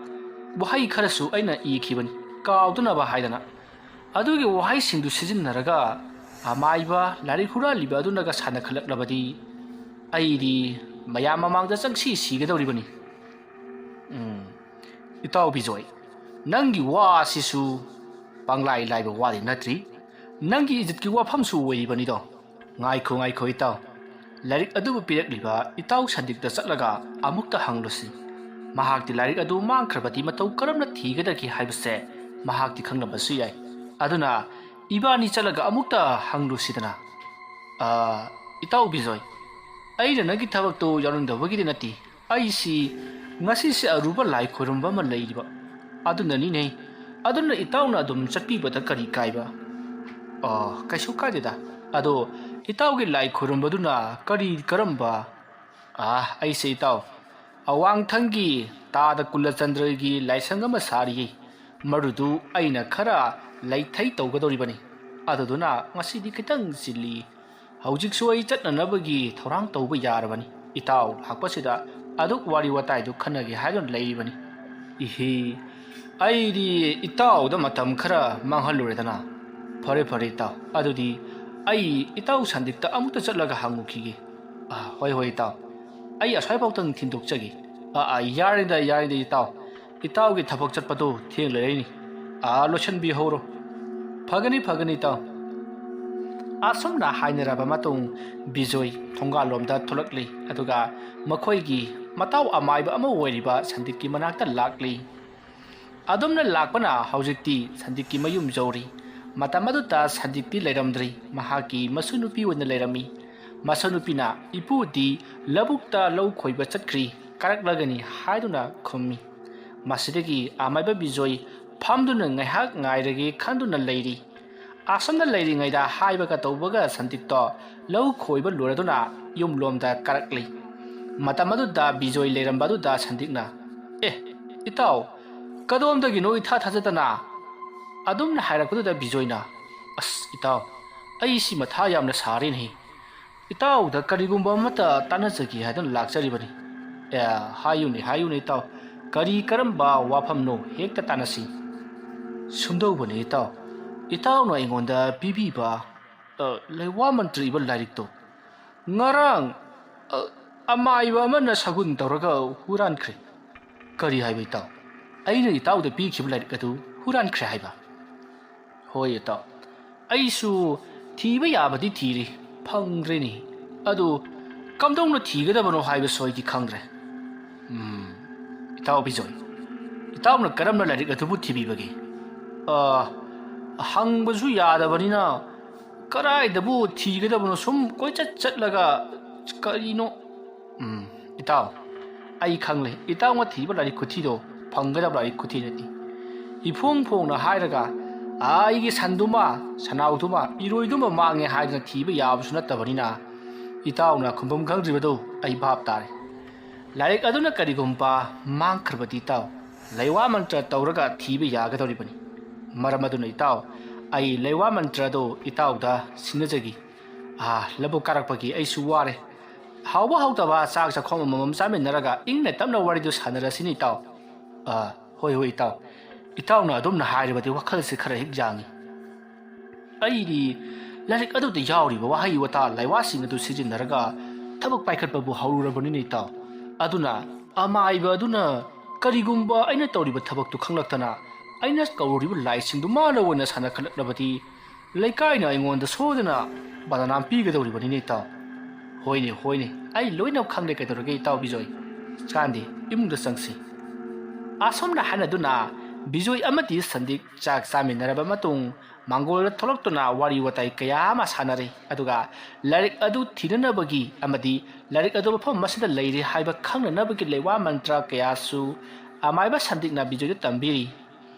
ꯋꯥꯍꯩ ꯈꯔꯁꯨ ꯑꯩꯅ ꯏꯈꯤꯕꯅꯤ, ꯀꯥꯎꯗꯅꯕ ꯍꯥꯏꯗꯅ꯫ ꯑꯗꯨꯒꯤ ꯋꯥꯍꯩꯁꯤꯡꯗꯨ ꯁꯤꯖꯤꯟꯅꯔꯒ ꯑꯃꯥꯏꯕ ꯂꯥꯏꯔꯤꯛ ꯍꯨꯔꯥꯜꯂꯤꯕ ꯑꯗꯨꯅꯒ ꯁꯥꯟꯅꯈꯠꯂꯛꯂꯕꯗꯤ ꯑꯩꯗꯤ ꯃꯌꯥꯝ ꯃꯃꯥꯡꯗ ꯆꯪꯁꯤ ꯁꯤꯒꯗꯧꯔꯤꯕꯅꯤ꯫ ꯎꯝ, ꯏꯇꯥꯎ ꯕꯤꯖꯣꯏ, ꯅꯪꯒꯤ ꯋꯥ ꯑꯁꯤꯁꯨ ꯄꯪꯂꯥꯏ ꯂꯥꯏꯕ ꯋꯥꯗꯤ ꯅꯠꯇ꯭ꯔꯤ꯫ ꯅꯪꯒꯤ ꯏꯖꯠꯀꯤ ꯋꯥꯐꯝꯁꯨ ꯑꯣꯏꯔꯤꯕꯅꯤꯗꯣ꯫ ꯉꯥꯏꯈꯣ, ꯉꯥꯏꯈꯣ ꯏꯇꯥꯎ꯫ ꯂꯥꯏꯔꯤꯛ ꯑꯗꯨꯕꯨ ꯄꯤꯔꯛꯂꯤꯕ ꯏꯇꯥꯎ ꯁꯟꯗꯤꯞꯇ ꯆꯠꯂꯒ ꯑꯃꯨꯛꯇ ꯍꯪꯂꯨꯁꯤ꯫ ꯃꯍꯥꯛꯇꯤ ꯂꯥꯏꯔꯤꯛ ꯑꯗꯨ ꯃꯥꯡꯈ꯭ꯔꯕꯗꯤ ꯃꯇꯧ ꯀꯔꯝꯅ ꯊꯤꯒꯗꯒꯦ ꯍꯥꯏꯕꯁꯦ ꯃꯍꯥꯛꯇꯤ ꯈꯪꯂꯝꯕꯁꯨ ꯌꯥꯏ꯫ ꯑꯗꯨꯅ ꯏꯕꯥꯅꯤ ꯆꯠꯂꯒ ꯑꯃꯨꯛꯇ ꯍꯪꯂꯨꯁꯤꯗꯅ꯫ ꯑꯥ, ꯏꯇꯥꯎ ꯕꯤꯖꯣꯏ, ꯑꯩꯅ ꯅꯪꯒꯤ ꯊꯕꯛꯇꯨ ꯌꯥꯎꯅꯤꯡꯗꯕꯒꯤꯗꯤ ꯅꯠꯇꯦ꯫ ꯑꯩꯁꯤ ꯉꯁꯤꯁꯦ ꯑꯔꯨꯕ ꯂꯥꯏ ꯈꯣꯏꯔꯝꯕ ꯑꯃ ꯂꯩꯔꯤꯕ, ꯑꯗꯨꯅꯅꯤꯅꯦ꯫ ꯑꯗꯨꯅ ꯏꯇꯥꯎꯅ ꯑꯗꯨꯝ ꯆꯠꯄꯤꯕꯗ ꯀꯔꯤ ꯀꯥꯏꯕ? ꯑꯣ, ꯀꯩꯁꯨ ꯀꯥꯏꯗꯦꯗ꯫ ꯑꯗꯣ ꯏꯇꯥꯎꯒꯤ ꯂꯥꯏ ꯈꯣꯏꯔꯝꯕꯗꯨꯅ ꯀꯔꯤ ꯀꯔꯝꯕ? ꯑꯥ, ꯑꯩꯁꯦ ꯏꯇꯥꯎ, ꯑꯋꯥꯡꯊꯪꯒꯤ ꯇꯥꯗ ꯀꯨꯂꯆꯟꯗ꯭ꯔꯒꯤ ꯂꯥꯏꯁꯪ ꯑꯃ ꯁꯥꯔꯤꯌꯦ꯫ ꯃꯗꯨꯗꯨ ꯑꯩꯅ ꯈꯔ ꯂꯩꯊꯩ ꯇꯧꯒꯗꯧꯔꯤꯕꯅꯤ꯫ ꯑꯗꯨꯗꯨꯅ ꯉꯁꯤꯗꯤ ꯈꯤꯇꯪ ꯆꯤꯜꯂꯤ꯫ ꯍꯧꯖꯤꯛꯁꯨ ꯑꯩ ꯆꯠꯅꯅꯕꯒꯤ ꯊꯧꯔꯥꯡ ꯇꯧꯕ ꯌꯥꯔꯕꯅꯤ꯫ ꯏꯇꯥꯎ ꯂꯥꯛꯄꯁꯤꯗ ꯑꯗꯨꯛ ꯋꯥꯔꯤ ꯋꯥꯇꯥꯏꯗꯨ ꯈꯟꯅꯒꯦ ꯍꯥꯏꯗꯨꯅ ꯂꯩꯔꯤꯕꯅꯤ꯫ ꯏꯍꯤ, ꯑꯩꯗꯤ ꯏꯇꯥꯎꯗ ꯃꯇꯝ ꯈꯔ ꯃꯥꯡꯍꯜꯂꯨꯔꯦꯗꯅ꯫ ꯐꯔꯦ, ꯐꯔꯦ ꯏꯇꯥꯎ, ꯑꯗꯨꯗꯤ ꯑꯩ ꯏꯇꯥꯎ ꯁꯟꯗꯤꯛꯇ ꯑꯃꯨꯛꯇ ꯆꯠꯂꯒ ꯍꯪꯉꯨꯈꯤꯒꯦ꯫ ꯑꯥ, ꯍꯣꯏ, ꯍꯣꯏ ꯏꯇꯥꯎ, ꯑꯩ ꯑꯁ꯭ꯋꯥꯏꯐꯥꯎꯇꯪ ꯊꯤꯟꯗꯣꯛꯆꯒꯦ꯫ ꯑꯥ, ꯑꯥ, ꯌꯥꯔꯦꯗ, ꯌꯥꯔꯦꯗ ꯏꯇꯥꯎ, ꯏꯇꯥꯎꯒꯤ ꯊꯕꯛ ꯆꯠꯄꯗꯣ ꯊꯦꯡꯂꯔꯦꯅꯤ꯫ ꯑꯥ, ꯂꯣꯏꯁꯤꯟꯕꯤꯍꯧꯔꯣ꯫ ꯐꯒꯅꯤ, ꯐꯒꯅꯤ ꯏꯇꯥꯎ꯫ ꯑꯁꯨꯝꯅ ꯍꯥꯏꯅꯔꯕ ꯃꯇꯨꯡ, ꯕꯤꯖꯣꯏ ꯊꯣꯡꯒꯥꯜꯂꯣꯝꯗ ꯊꯣꯛꯂꯛꯂꯤ, ꯑꯗꯨꯒ ꯃꯈꯣꯏꯒꯤ ꯃꯇꯥꯎ ꯑꯃꯥꯏꯕ ꯑꯃ ꯑꯣꯏꯔꯤꯕ ꯁꯟꯗꯤꯛꯀꯤ ꯃꯅꯥꯛꯇ ꯂꯥꯛꯂꯤ꯫ ꯑꯗꯨꯝꯅ ꯂꯥꯛꯄꯅ ꯍꯧꯖꯤꯛꯇꯤ ꯁꯟꯗꯤꯛꯀꯤ ꯃꯌꯨꯝ ꯌꯧꯔꯤ꯫ ꯃꯇꯝ ꯑꯗꯨꯗ ꯁꯟꯗꯤꯛꯇꯤ ꯂꯩꯔꯝꯗ꯭ꯔꯤ, ꯃꯍꯥꯛꯀꯤ ꯃꯁꯨ ꯅꯨꯄꯤ ꯑꯣꯏꯅ ꯂꯩꯔꯝꯃꯤ꯫ ꯃꯁꯨ ꯅꯨꯄꯤꯅ, "ꯏꯄꯨꯗꯤ ꯂꯧꯕꯨꯛꯇ ꯂꯧ ꯈꯣꯏꯕ ꯆꯠꯈ꯭ꯔꯤ, ꯀꯥꯔꯛꯂꯒꯅꯤ" ꯍꯥꯏꯗꯨꯅ ꯈꯨꯝꯃꯤ꯫ ꯃꯁꯤꯗꯒꯤ ꯑꯃꯥꯏꯕ ꯕꯤꯖꯣꯏ ꯐꯝꯗꯨꯅ ꯉꯥꯏꯍꯥꯛ ꯉꯥꯏꯔꯒꯦ ꯈꯟꯗꯨꯅ ꯂꯩꯔꯤ꯫ ꯑꯁꯨꯝꯅ ꯂꯩꯔꯤꯉꯩꯗ ꯍꯥꯏꯕꯒ ꯇꯧꯕꯒ ꯁꯟꯗꯤꯛꯇꯣ ꯂꯧ ꯈꯣꯏꯕ ꯂꯣꯏꯔꯗꯨꯅ ꯌꯨꯝꯂꯣꯝꯗ ꯀꯥꯔꯛꯂꯤ꯫ ꯃꯇꯝ ꯑꯗꯨꯗ ꯕꯤꯖꯣꯏ ꯂꯩꯔꯝꯕ ꯑꯗꯨꯗ ꯁꯟꯗꯤꯛꯅ, "ꯑꯦ, ꯏꯇꯥꯎ, ꯀꯗꯣꯝꯗꯒꯤꯅꯣ ꯏꯊꯥ ꯊꯥꯖꯗꯅ?" ꯑꯗꯨꯝꯅ ꯍꯥꯏꯔꯛꯄꯗꯨꯗ ꯕꯤꯖꯣꯏꯅ, "ꯑꯁ ꯏꯇꯥꯎ, ꯑꯩ ꯁꯤ ꯃꯊꯥ ꯌꯥꯝꯅ ꯁꯥꯔꯦꯅꯦ꯫ ꯏꯇꯥꯎꯗ ꯀꯔꯤꯒꯨꯝꯕ ꯑꯃꯠꯇ ꯇꯥꯟꯅꯖꯒꯦ ꯍꯥꯏꯗꯨꯅ ꯂꯥꯛꯆꯔꯤꯕꯅꯤ꯫" "ꯑꯦ, ꯍꯥꯏꯌꯨꯅꯦ, ꯍꯥꯏꯌꯨꯅꯦ ꯏꯇꯥꯎ, ꯀꯔꯤ ꯀꯔꯝꯕ ꯋꯥꯐꯝꯅꯣ, ꯍꯦꯛꯇ ꯇꯥꯟꯅꯁꯤ꯫" "ꯁꯨꯝꯗꯧꯕꯅꯤ ꯏꯇꯥꯎ, ꯏꯇꯥꯎꯅ ꯑꯩꯉꯣꯟꯗ ꯄꯤꯕꯤꯕ, ꯑ, ꯂꯩꯋꯥ ꯃꯟꯇ꯭ꯔ ꯏꯕ ꯂꯥꯏꯔꯤꯛꯇꯣ ꯉꯔꯥꯡ, ꯑ, ꯑꯃꯥꯏꯕ ꯑꯃꯅ ꯁꯒꯨꯟ ꯇꯧꯔꯒ ꯍꯨꯔꯥꯟꯈ꯭ꯔꯦ꯫" "ꯀꯔꯤ ꯍꯥꯏꯕ ꯏꯇꯥꯎ? ꯑꯩꯅ ꯏꯇꯥꯎꯗ ꯄꯤꯈꯤꯕ ꯂꯥꯏꯔꯤꯛ ꯑꯗꯨ ꯍꯨꯔꯥꯟꯈ꯭ꯔꯦ ꯍꯥꯏꯕ?" "ꯍꯣꯏ ꯏꯇꯥꯎ, ꯑꯩꯁꯨ ꯊꯤꯕ ꯌꯥꯕꯗꯤ ꯊꯤꯔꯤ, ꯐꯪꯗ꯭ꯔꯦꯅꯦ꯫ ꯑꯗꯨ ꯀꯝꯗꯧꯅ ꯊꯤꯒꯗꯕꯅꯣ ꯍꯥꯏꯕꯁꯨ ꯑꯩꯗꯤ ꯈꯪꯗ꯭ꯔꯦ꯫" "ꯎꯝ, ꯏꯇꯥꯎ ꯕꯤꯖꯣꯏ, ꯏꯇꯥꯎꯅ ꯀꯔꯝꯅ ꯂꯥꯏꯔꯤꯛ ꯑꯗꯨꯕꯨ ꯊꯤꯕꯤꯕꯒꯦ?" "ꯑ, ꯍꯪꯕꯁꯨ ꯌꯥꯗꯕꯅꯤꯅ ꯀꯗꯥꯏꯗꯕꯨ ꯊꯤꯒꯗꯕꯅꯣ, ꯁꯨꯝ ꯀꯣꯏꯆꯠ ꯆꯠꯂꯒ ꯀꯔꯤꯅꯣ? ꯎꯝ, ꯏꯇꯥꯎ, ꯑꯩ ꯈꯪꯂꯦ꯫ ꯏꯇꯥꯎꯅ ꯊꯤꯕ ꯂꯥꯏꯔꯤꯛ ꯈꯨꯊꯤꯗꯣ ꯐꯪꯒꯗꯕ ꯂꯥꯏꯔꯤꯛ ꯈꯨꯊꯤ ꯅꯠꯇꯦ꯫ ꯏꯐꯣꯡ ꯐꯣꯡꯅ ꯍꯥꯏꯔꯒ, "ꯑꯩꯒꯤ ꯁꯟꯗꯨꯃ, ꯁꯅꯥꯎꯗꯨꯃ, ꯏꯔꯣꯏꯗꯨꯃ ꯃꯥꯡꯉꯦ" ꯍꯥꯏꯗꯨꯅ ꯊꯤꯕ ꯌꯥꯕꯁꯨ ꯅꯠꯇꯕꯅꯤꯅ, ꯏꯇꯥꯎꯅ ꯈꯨꯝꯐꯝ ꯈꯪꯗ꯭ꯔꯤꯕꯗꯨ ꯑꯩ ꯚꯥꯞ ꯇꯥꯔꯦ꯫ ꯂꯥꯏꯔꯤꯛ ꯑꯗꯨꯅ ꯀꯔꯤꯒꯨꯝꯕ ꯃꯥꯡꯈ꯭ꯔꯕꯗꯤ, ꯏꯇꯥꯎ, ꯂꯩꯋꯥ ꯃꯟꯇ꯭ꯔ ꯇꯧꯔꯒ ꯊꯤꯕ ꯌꯥꯒꯗꯧꯔꯤꯕꯅꯤ꯫ ꯃꯔꯝ ꯑꯗꯨꯅ, ꯏꯇꯥꯎ, ꯑꯩ ꯂꯩꯋꯥ ꯃꯟꯇ꯭ꯔ ꯑꯗꯨ ꯏꯇꯥꯎꯗ ꯁꯤꯟꯅꯖꯒꯦ꯫ ꯑꯥ, ꯂꯧꯕꯨꯛ ꯀꯥꯔꯛꯄꯒꯤ ꯑꯩꯁꯨ ꯋꯥꯔꯦ꯫ ꯍꯥꯎꯕ ꯍꯥꯎꯇꯕ ꯆꯥꯛ ꯆꯥꯛꯈꯣꯝ ꯑꯃꯃꯝ ꯆꯥꯃꯤꯟꯅꯔꯒ ꯏꯪꯅ ꯇꯞꯅ ꯋꯥꯔꯤꯗꯨ ꯁꯥꯟꯅꯔꯁꯤꯅꯤ, ꯏꯇꯥꯎ꯫ ꯑꯥ, ꯍꯣꯏ, ꯍꯣꯏ, ꯏꯇꯥꯎ꯫ ꯏꯇꯥꯎꯅ ꯑꯗꯨꯝꯅ ꯍꯥꯏꯔꯕꯗꯤ ꯋꯥꯈꯜꯁꯤ ꯈꯔ ꯍꯦꯛ ꯌꯥꯡꯏ꯫ ꯑꯩꯗꯤ ꯂꯥꯏꯔꯤꯛ ꯑꯗꯨꯗ ꯌꯥꯎꯔꯤꯕ ꯋꯥꯍꯩ ꯋꯥꯇꯥ ꯂꯥꯏꯋꯥꯁꯤꯡ ꯑꯗꯨ ꯁꯤꯖꯤꯟꯅꯔꯒ ꯊꯕꯛ ꯄꯥꯏꯈꯠꯄꯕꯨ ꯍꯧꯔꯨꯔꯕꯅꯤꯅꯦ, ꯏꯇꯥꯎ꯫ ꯑꯗꯨꯅ ꯑꯃꯥꯏꯕ ꯑꯗꯨꯅ ꯀꯔꯤꯒꯨꯝꯕ ꯑꯩꯅ ꯇꯧꯔꯤꯕ ꯊꯕꯛꯇꯨ ꯈꯪꯂꯛꯇꯅ, ꯑꯩꯅ ꯀꯧꯔꯨꯔꯤꯕ ꯂꯥꯏꯁꯤꯡꯗꯨ ꯃꯥꯅ ꯑꯣꯏꯅ ꯁꯥꯟꯅꯈꯠꯂꯛꯂꯕꯗꯤ, ꯂꯩꯀꯥꯏꯅ ꯑꯩꯉꯣꯟꯗ ꯁꯣꯏꯗꯅ ꯕꯗꯅꯥꯝ ꯄꯤꯒꯗꯧꯔꯤꯕꯅꯤꯅꯦ, ꯏꯇꯥꯎ꯫ ꯍꯣꯏꯅꯦ, ꯍꯣꯏꯅꯦ, ꯑꯩ ꯂꯣꯏꯅ ꯈꯪꯂꯦ꯫ ꯀꯩꯗꯧꯔꯒꯦ, ꯏꯇꯥꯎ ꯕꯤꯖꯣꯏ? ꯆꯥꯟꯗꯦ, ꯏꯃꯨꯡꯗ ꯆꯪꯁꯤ꯫ ꯑꯁꯨꯝꯅ ꯍꯥꯏꯅꯗꯨꯅ ꯕꯤꯖꯣꯏ ꯑꯃꯗꯤ ꯁꯟꯗꯤꯛ ꯆꯥꯛ ꯆꯥꯃꯤꯟꯅꯔꯕ ꯃꯇꯨꯡ, ꯃꯥꯡꯒꯣꯜꯗ ꯊꯣꯛꯂꯛꯇꯨꯅ ꯋꯥꯔꯤ ꯋꯥꯇꯥꯏ ꯀꯌꯥ ꯑꯃ ꯁꯥꯟꯅꯔꯦ꯫ ꯑꯗꯨꯒ ꯂꯥꯏꯔꯤꯛ ꯑꯗꯨ ꯊꯤꯅꯅꯕꯒꯤ ꯑꯃꯗꯤ ꯂꯥꯏꯔꯤꯛ ꯑꯗꯨ ꯃꯐꯝ ꯑꯁꯤꯗ ꯂꯩꯔꯦ ꯍꯥꯏꯕ ꯈꯪꯅꯅꯕꯒꯤ ꯂꯩꯋꯥ ꯃꯟꯇ꯭ꯔ ꯀꯌꯥꯁꯨ ꯑꯃꯥꯏꯕ ꯁꯟꯗꯤꯛꯅ ꯕꯤꯖꯣꯏꯗ ꯇꯝꯕꯤꯔꯤ꯫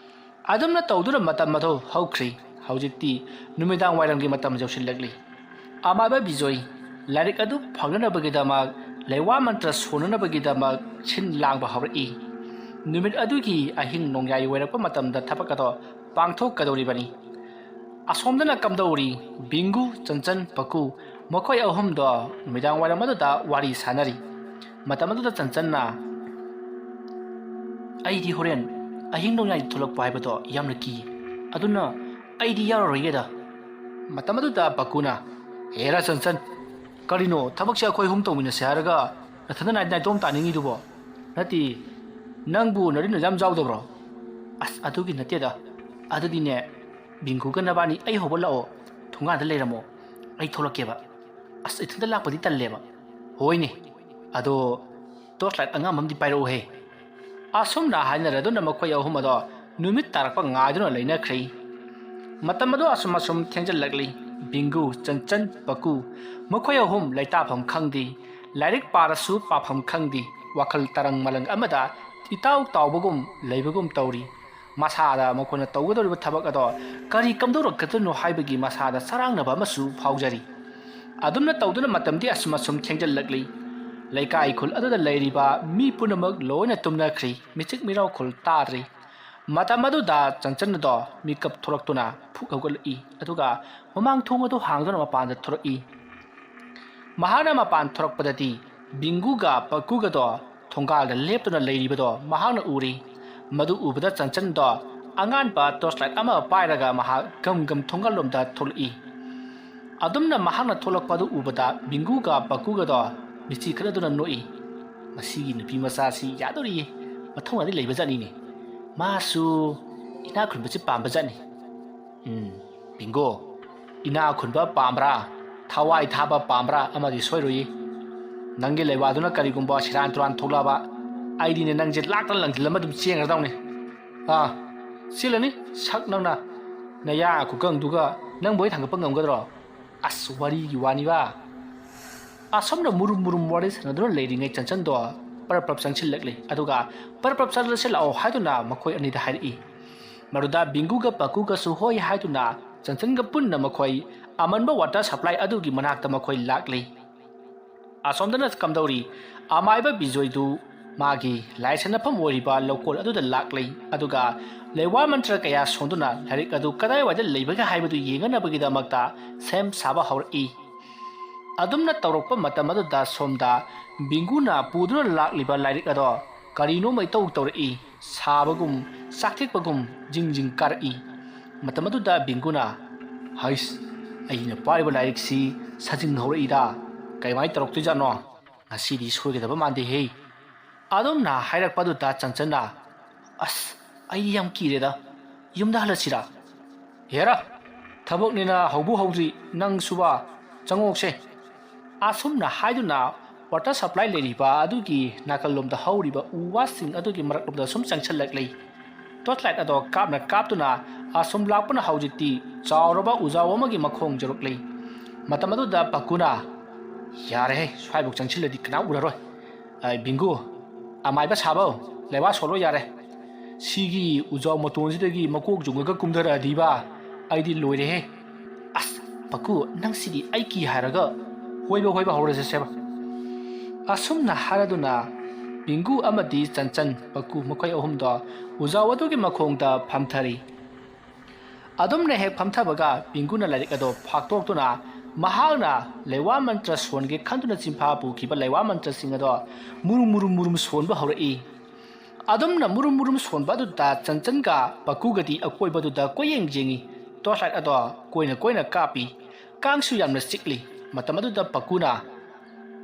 ꯑꯗꯨꯝꯅ ꯇꯧꯗꯨꯅ ꯃꯇꯝ ꯑꯗꯨ ꯍꯧꯈ꯭ꯔꯦ꯫ ꯍꯧꯖꯤꯛꯇꯤ ꯅꯨꯃꯤꯗꯥꯡ ꯋꯥꯏꯔꯝꯒꯤ ꯃꯇꯝ ꯌꯧꯁꯤꯜꯂꯛꯂꯤ꯫ ꯑꯃꯥꯏꯕ ꯕꯤꯖꯣꯏ ꯂꯥꯏꯔꯤꯛ ꯑꯗꯨ ꯐꯪꯅꯅꯕꯒꯤꯗꯃꯛ, ꯂꯩꯋꯥ ꯃꯟꯇ꯭ꯔ ꯁꯣꯟꯅꯅꯕꯒꯤꯗꯃꯛ ꯁꯤꯟ ꯂꯥꯡꯕ ꯍꯧꯔꯛꯏ꯫ ꯅꯨꯃꯤꯠ ꯑꯗꯨꯒꯤ ꯑꯍꯤꯡ ꯅꯣꯡꯌꯥꯏ ꯑꯣꯏꯔꯛꯄ ꯃꯇꯝꯗ ꯊꯕꯛ ꯑꯗꯣ ꯄꯥꯡꯊꯣꯛꯀꯗꯧꯔꯤꯕꯅꯤ꯫ ꯑꯁꯣꯝꯗꯅ ꯀꯝꯗꯧꯔꯤ? ꯕꯤꯡꯒꯨ, ꯆꯟꯆꯟ, ꯄꯀꯨ, ꯃꯈꯣꯏ ꯑꯍꯨꯝꯗꯣ ꯅꯨꯃꯤꯗꯥꯡ ꯋꯥꯏꯔꯝ ꯑꯗꯨꯗ ꯋꯥꯔꯤ ꯁꯥꯟꯅꯔꯤ꯫ ꯃꯇꯝ ꯑꯗꯨꯗ ꯆꯟꯆꯟꯅ, "ꯑꯩꯗꯤ ꯍꯣꯔꯦꯟ ꯑꯍꯤꯡ ꯅꯣꯡꯌꯥꯏ ꯊꯣꯛꯂꯛꯄ ꯍꯥꯏꯕꯗꯣ ꯌꯥꯝꯅ ꯀꯤ, ꯑꯗꯨꯅ ꯑꯩꯗꯤ ꯌꯥꯎꯔꯔꯣꯏꯒꯦꯗ"꯫ ꯃꯇꯝ ꯑꯗꯨꯗ ꯄꯀꯨꯅ, "ꯍꯦꯔꯥ ꯆꯟꯆꯟ, ꯀꯔꯤꯅꯣ ꯊꯕꯛꯁꯦ ꯑꯩꯈꯣꯏ ꯑꯍꯨꯝ ꯇꯧꯃꯤꯟꯅꯁꯦ ꯍꯥꯏꯔꯒ ꯅꯊꯟꯗ ꯅꯥꯏ-, ꯅꯥꯏꯇꯣꯝ ꯇꯥꯅꯤꯡꯉꯤꯗꯨꯕꯣ? ꯅꯠꯇꯦ, ꯅꯪꯕꯨ ꯅꯔꯤꯟ ꯌꯥꯝ ꯌꯥꯎꯗꯕ꯭ꯔꯣ?" "ꯑꯁ, ꯑꯗꯨꯒꯤ ꯅꯠꯇꯦꯗ꯫ ꯑꯗꯨꯗꯤꯅꯦ, ꯕꯤꯡꯒꯨꯒ ꯅꯕꯥꯅꯤ ꯑꯩ ꯍꯧꯕ ꯂꯥꯛꯑꯣ, ꯊꯣꯡꯒꯥꯟꯗ ꯂꯩꯔꯝꯃꯣ, ꯑꯩ ꯊꯣꯛꯂꯛꯀꯦꯕ꯫ ꯑꯁ, ꯏꯊꯟꯇ ꯂꯥꯛꯄꯗꯤ ꯇꯜꯂꯦꯕ"꯫ "ꯍꯣꯏꯅꯦ, ꯑꯗꯣ ꯇꯣꯔꯆ ꯂꯥꯏꯠ ꯑꯉꯥꯟꯕ ꯑꯃꯗꯤ ꯄꯥꯏꯔꯛꯎꯍꯦ"꯫ ꯑꯁꯨꯝꯅ ꯍꯥꯏꯅꯔꯗꯨꯅ ꯃꯈꯣꯏ ꯑꯍꯨꯝ ꯑꯗꯣ ꯅꯨꯃꯤꯠ ꯇꯥꯔꯛꯄ ꯉꯥꯏꯗꯨꯅ ꯂꯩꯅꯈ꯭ꯔꯦ꯫ ꯃꯇꯝ ꯑꯗꯨ ꯑꯁꯨꯝ ꯑꯁꯨꯝ ꯊꯦꯡꯖꯤꯜꯂꯛꯂꯤ꯫ ꯕꯤꯡꯒꯨ, ꯆꯟꯆꯟ, ꯄꯀꯨ, ꯃꯈꯣꯏ ꯑꯍꯨꯝ ꯂꯩꯇꯥꯐꯝ ꯈꯪꯗꯦ꯫ ꯂꯥꯏꯔꯤꯛ ꯄꯥꯔꯁꯨ ꯄꯥꯐꯝ ꯈꯪꯗꯦ꯫ ꯋꯥꯈꯜ ꯇꯔꯪ ꯃꯂꯪ ꯑꯃꯗ ꯏꯇꯥꯎ ꯇꯥꯎꯕꯒꯨꯝ ꯂꯩꯕꯒꯨꯝ ꯇꯧꯔꯤ꯫ ꯃꯁꯥꯗ ꯃꯈꯣꯏꯅ ꯇꯧꯒꯗꯧꯔꯤꯕ ꯊꯕꯛ ꯑꯗꯣ ꯀꯔꯤ ꯀꯝꯗꯧꯔꯛꯀꯗꯣꯏꯅꯣ ꯍꯥꯏꯕꯒꯤ ꯃꯁꯥꯗ ꯆꯔꯥꯡꯅꯕ ꯑꯃꯁꯨ ꯐꯥꯎꯖꯔꯤ꯫ ꯑꯗꯨꯝꯅ ꯇꯧꯗꯨꯅ ꯃꯇꯝꯗꯤ ꯑꯁꯨꯝ ꯑꯁꯨꯝ ꯊꯦꯡꯖꯤꯜꯂꯛꯂꯤ꯫ ꯂꯩꯀꯥꯏ ꯈꯨꯜ ꯑꯗꯨꯗ ꯂꯩꯔꯤꯕ ꯃꯤ ꯄꯨꯝꯅꯃꯛ ꯂꯣꯏꯅ ꯇꯨꯝꯅꯈ꯭ꯔꯤ꯫ ꯃꯤꯆꯤꯛ ꯃꯤꯔꯥꯎꯈꯣꯜ ꯇꯥꯗ꯭ꯔꯤ꯫ ꯃꯇꯝ ꯑꯗꯨꯗ ꯆꯟꯆꯟ ꯑꯗꯣ ꯃꯤꯀꯞ ꯊꯣꯛꯂꯛꯇꯨꯅ ꯐꯨꯛ ꯍꯧꯒꯠꯂꯛꯏ꯫ ꯑꯗꯨꯒ ꯃꯃꯥꯡ ꯊꯣꯡ ꯑꯗꯨ ꯍꯥꯡꯗꯨꯅ ꯃꯄꯥꯟꯗ ꯊꯣꯔꯛꯏ꯫ ꯃꯍꯥꯛꯅ ꯃꯄꯥꯟ ꯊꯣꯔꯛꯄꯗꯗꯤ ꯕꯤꯡꯒꯨꯒ ꯄꯛꯀꯨꯒꯗꯣ ꯊꯣꯡꯒꯥꯜꯗ ꯂꯦꯞꯇꯨꯅ ꯂꯩꯔꯤꯕꯗꯣ ꯃꯍꯥꯛꯅ ꯎꯔꯤ꯫ ꯃꯗꯨ ꯎꯕꯗ ꯆꯟꯆꯟꯗꯣ ꯑꯉꯥꯟꯕ torch light ꯑꯃ ꯄꯥꯏꯔꯒ ꯃꯍꯥꯛ ꯒꯝ ꯒꯝ ꯊꯣꯡꯒꯥꯜꯂꯣꯝꯗ ꯊꯣꯛꯂꯛꯏ꯫ ꯑꯗꯨꯝꯅ ꯃꯍꯥꯛꯅ ꯊꯣꯛꯂꯛꯄ ꯑꯗꯨ ꯎꯕꯗ ꯕꯤꯡꯒꯨꯒ ꯄꯛꯀꯨꯒꯗꯣ ꯃꯤꯠꯆꯤ ꯈꯠꯅꯗꯨꯅ ꯅꯣꯛꯏ꯫ "ꯃꯁꯤꯒꯤ ꯅꯨꯄꯤ ꯃꯆꯥꯁꯤ ꯌꯥꯗꯣꯔꯤꯌꯦ, ꯃꯊꯧꯅꯥꯗꯤ ꯂꯩꯕꯖꯥꯠꯅꯤꯅꯦ꯫ ꯃꯥꯁꯨ ꯏꯅꯥꯛ ꯈꯨꯟꯕꯁꯤ ꯄꯥꯝꯕꯖꯥꯠꯅꯤ꯫ ꯎꯝ, ꯕꯤꯡꯒꯣ, ꯏꯅꯥꯛ ꯈꯨꯟꯕ ꯄꯥꯝꯕ꯭ꯔꯥ, ꯊꯋꯥꯏ ꯊꯥꯕ ꯄꯥꯝꯕ꯭ꯔꯥ ꯑꯃꯗꯤ ꯁꯣꯏꯔꯣꯏꯌꯦ꯫ ꯅꯪꯒꯤ ꯂꯩꯋꯥꯗꯨꯅ ꯀꯔꯤꯒꯨꯝꯕ ꯁꯦꯔꯥꯟ ꯇꯨꯔꯥꯟ ꯊꯣꯛꯂꯛꯑꯕ, ꯑꯩꯗꯤꯅꯦ ꯅꯪꯁꯦ ꯂꯥꯛꯇ ꯂꯪꯁꯤꯜꯂꯝꯃ ꯑꯗꯨꯝ ꯆꯦꯟꯈ꯭ꯔꯗꯧꯅꯤ꯫ ꯑꯥ, ꯆꯦꯜꯂꯅꯤ꯫ ꯁꯛ ꯅꯪꯅ ꯅꯌꯥ ꯈꯨꯀꯪꯗꯨꯒ ꯅꯪꯕꯨ ꯑꯩ ꯊꯥꯡꯒꯠꯄ ꯉꯝꯒꯗ꯭ꯔꯣ? ꯑꯁ, ꯋꯥꯔꯤꯒꯤ ꯋꯥꯅꯤꯕ꯫" ꯑꯁꯣꯝꯅ ꯃꯨꯔꯨꯝ ꯃꯨꯔꯨꯝ ꯋꯥꯔꯤ ꯁꯥꯟꯅꯗꯨꯅ ꯂꯩꯔꯤꯉꯩ ꯆꯟꯆꯟꯗꯣ ꯄꯔꯞ ꯄꯔꯞ ꯆꯪꯁꯤꯜꯂꯛꯂꯦ꯫ ꯑꯗꯨꯒ "ꯄꯔꯞ ꯄꯔꯞ ꯆꯠꯂꯁꯤ ꯂꯥꯛꯑꯣ" ꯍꯥꯏꯗꯨꯅ ꯃꯈꯣꯏ ꯑꯅꯤꯗ ꯍꯥꯏꯔꯛꯏ꯫ ꯃꯗꯨꯗ ꯕꯤꯡꯒꯨꯒ ꯄꯛꯀꯨꯒꯁꯨ ꯍꯣꯏ ꯍꯥꯏꯗꯨꯅ ꯆꯟꯆꯟꯒ ꯄꯨꯟꯅ ꯃꯈꯣꯏ ꯑꯃꯟꯕ water supply ꯑꯗꯨꯒꯤ ꯃꯅꯥꯛꯇ ꯃꯈꯣꯏ ꯂꯥꯛꯂꯤ꯫ ꯑꯁꯣꯝꯗꯅ ꯀꯝꯗꯧꯔꯤ? ꯑꯃꯥꯏꯕ ꯕꯤꯖꯣꯏꯗꯨ ꯃꯥꯒꯤ ꯂꯥꯏ ꯁꯥꯟꯅꯐꯝ ꯑꯣꯏꯔꯤꯕ ꯂꯧꯀꯣꯜ ꯑꯗꯨꯗ ꯂꯥꯛꯂꯤ꯫ ꯑꯗꯨꯒ ꯂꯩꯋꯥ ꯃꯟꯇ꯭ꯔ ꯀꯌꯥ ꯁꯣꯟꯗꯨꯅ ꯂꯥꯏꯔꯤꯛ ꯑꯗꯨ ꯀꯗꯥꯏꯋꯥꯏꯗ ꯂꯩꯕꯒꯦ ꯍꯥꯏꯕꯗꯨ ꯌꯦꯡꯅꯅꯕꯒꯤꯗꯃꯛꯇ ꯁꯦꯝ ꯁꯥꯕ ꯍꯧꯔꯛꯏ꯫ ꯑꯗꯨꯝꯅ ꯇꯧꯔꯛꯄ ꯃꯇꯝ ꯑꯗꯨꯗ ꯁꯣꯝꯗ ꯕꯤꯡꯒꯨꯅ ꯄꯨꯗꯨꯅ ꯂꯥꯛꯂꯤꯕ ꯂꯥꯏꯔꯤꯛ ꯑꯗꯣ ꯀꯔꯤꯅꯣꯃ ꯏꯇꯧ ꯇꯧꯔꯛꯏ꯫ ꯁꯥꯕꯒꯨꯝ, ꯆꯥꯛꯊꯦꯛꯄꯒꯨꯝ ꯖꯤꯡ ꯖꯤꯡ ꯀꯥꯔꯛꯏ꯫ ꯃꯇꯝ ꯑꯗꯨꯗ ꯕꯤꯡꯒꯨꯅ, "ꯍꯩꯁ, ꯑꯩꯅ ꯄꯥꯏꯔꯤꯕ ꯂꯥꯏꯔꯤꯛꯁꯤ ꯁꯥꯖꯤꯡ ꯍꯧꯔꯛꯏꯗ꯫ ꯀꯩꯃꯥꯏꯅ ꯇꯧꯔꯛꯇꯣꯏꯖꯥꯠꯅꯣ? ꯉꯁꯤꯗꯤ ꯁꯣꯏꯒꯗꯕ ꯃꯥꯟꯗꯦꯍꯦ꯫" ꯑꯗꯨꯝꯅ ꯍꯥꯏꯔꯛꯄ ꯑꯗꯨꯗ ꯆꯟꯆꯟꯅ, "ꯑꯁ, ꯑꯩꯗꯤ ꯌꯥꯝ ꯀꯤꯔꯦꯗ꯫ ꯌꯨꯝꯗ ꯍꯜꯂꯁꯤꯔꯥ?" "ꯍꯦꯔꯥ, ꯊꯕꯛꯅꯤꯅ ꯍꯧꯕꯨ ꯍꯧꯗ꯭ꯔꯤ, ꯅꯪꯁꯨꯕ, ꯆꯪꯉꯣꯛꯁꯦ꯫" ꯑꯁꯨꯝꯅ ꯍꯥꯏꯗꯨꯅ water supply ꯂꯩꯔꯤꯕ ꯑꯗꯨꯒꯤ ꯅꯥꯀꯜꯂꯣꯝꯗ ꯍꯧꯔꯤꯕ ꯎ ꯋꯥꯁꯤꯡ ꯑꯗꯨꯒꯤ ꯃꯔꯛꯂꯣꯝꯗ ꯁꯨꯝ ꯆꯪꯁꯤꯜꯂꯛꯂꯤ꯫ Torch light ꯑꯗꯣ ꯀꯥꯞꯅ ꯀꯥꯞꯇꯨꯅ ꯑꯁꯨꯝ ꯂꯥꯛꯄꯅ ꯍꯧꯖꯤꯛꯇꯤ ꯆꯥꯎꯔꯕ ꯎꯖꯥꯎ ꯑꯃꯒꯤ ꯃꯈꯣꯡ ꯌꯧꯔꯛꯂꯤ꯫ ꯃꯇꯝ ꯑꯗꯨꯗ ꯄꯀꯨꯅ, "ꯌꯥꯔꯦꯍꯦ, ꯁ꯭ꯋꯥꯏꯐꯥꯎ ꯆꯪꯁꯤꯜꯂꯗꯤ ꯀꯅꯥ ꯎꯔꯔꯣꯏ? ꯑ, ꯕꯤꯡꯒꯨ, ꯑꯃꯥꯏꯕ ꯁꯥꯕꯧ, ꯂꯩꯋꯥ ꯁꯣꯜꯂꯣ ꯌꯥꯔꯦ꯫ ꯁꯤꯒꯤ ꯎꯖꯥꯎ ꯃꯇꯣꯟꯁꯤꯗꯒꯤ ꯃꯀꯣꯛ ꯌꯨꯡꯉꯒ ꯀꯨꯝꯊꯔꯛꯑꯗꯤꯕ ꯑꯩꯗꯤ ꯂꯣꯏꯔꯦꯍꯦ꯫ ꯑꯁ, ꯄꯀꯨ, ꯅꯪꯁꯤꯗꯤ ꯑꯩ ꯀꯤ ꯍꯥꯏꯔꯒ ꯍꯣꯏꯕ ꯍꯣꯏꯕ ꯍꯧꯔꯁꯦ ꯁꯦꯕ"꯫ ꯑꯁꯨꯝꯅ ꯍꯥꯏꯔꯗꯨꯅ ꯕꯤꯡꯒꯨ ꯑꯃꯗꯤ ꯆꯟꯆꯟ, ꯄꯀꯨ ꯃꯈꯣꯏ ꯑꯍꯨꯝꯗꯣ ꯎꯖꯥꯎ ꯑꯗꯨꯒꯤ ꯃꯈꯣꯡꯗ ꯐꯝꯊꯔꯤ꯫ ꯑꯗꯨꯝꯅ ꯍꯦꯛ ꯐꯝꯊꯕꯒ ꯕꯤꯡꯒꯨꯅ ꯂꯥꯏꯔꯤꯛ ꯑꯗꯣ ꯐꯥꯛꯇꯣꯛꯇꯨꯅ ꯃꯍꯥꯛꯅ ꯂꯩꯋꯥ ꯃꯟꯇ꯭ꯔ ꯁꯣꯟꯒꯦ ꯈꯟꯗꯨꯅ ꯆꯤꯟꯐꯥ ꯄꯨꯈꯤꯕ ꯂꯩꯋꯥ ꯃꯟꯇ꯭ꯔꯁꯤꯡ ꯑꯗꯣ ꯃꯨꯔꯨꯝ ꯃꯨꯔꯨꯝ ꯃꯨꯔꯨꯝ ꯁꯣꯟꯕ ꯍꯧꯔꯛꯏ꯫ ꯑꯗꯨꯝꯅ ꯃꯨꯔꯨꯝ ꯃꯨꯔꯨꯝ ꯁꯣꯟꯕ ꯑꯗꯨꯗ ꯆꯟꯆꯟꯒ ꯄꯀꯨꯒꯗꯤ ꯑꯀꯣꯏꯕꯗꯨꯗ ꯀꯣꯏꯌꯦꯡ ꯌꯦꯡꯉꯤ꯫ ꯇꯣꯔꯆ ꯂꯥꯏꯠ ꯑꯗꯣ ꯀꯣꯏꯅ ꯀꯣꯏꯅ ꯀꯥꯞꯄꯤ꯫ ꯀꯥꯡꯁꯨ ꯌꯥꯝꯅ ꯆꯤꯛꯂꯤ꯫ ꯃꯇꯝ ꯑꯗꯨꯗ ꯄꯀꯨꯅ,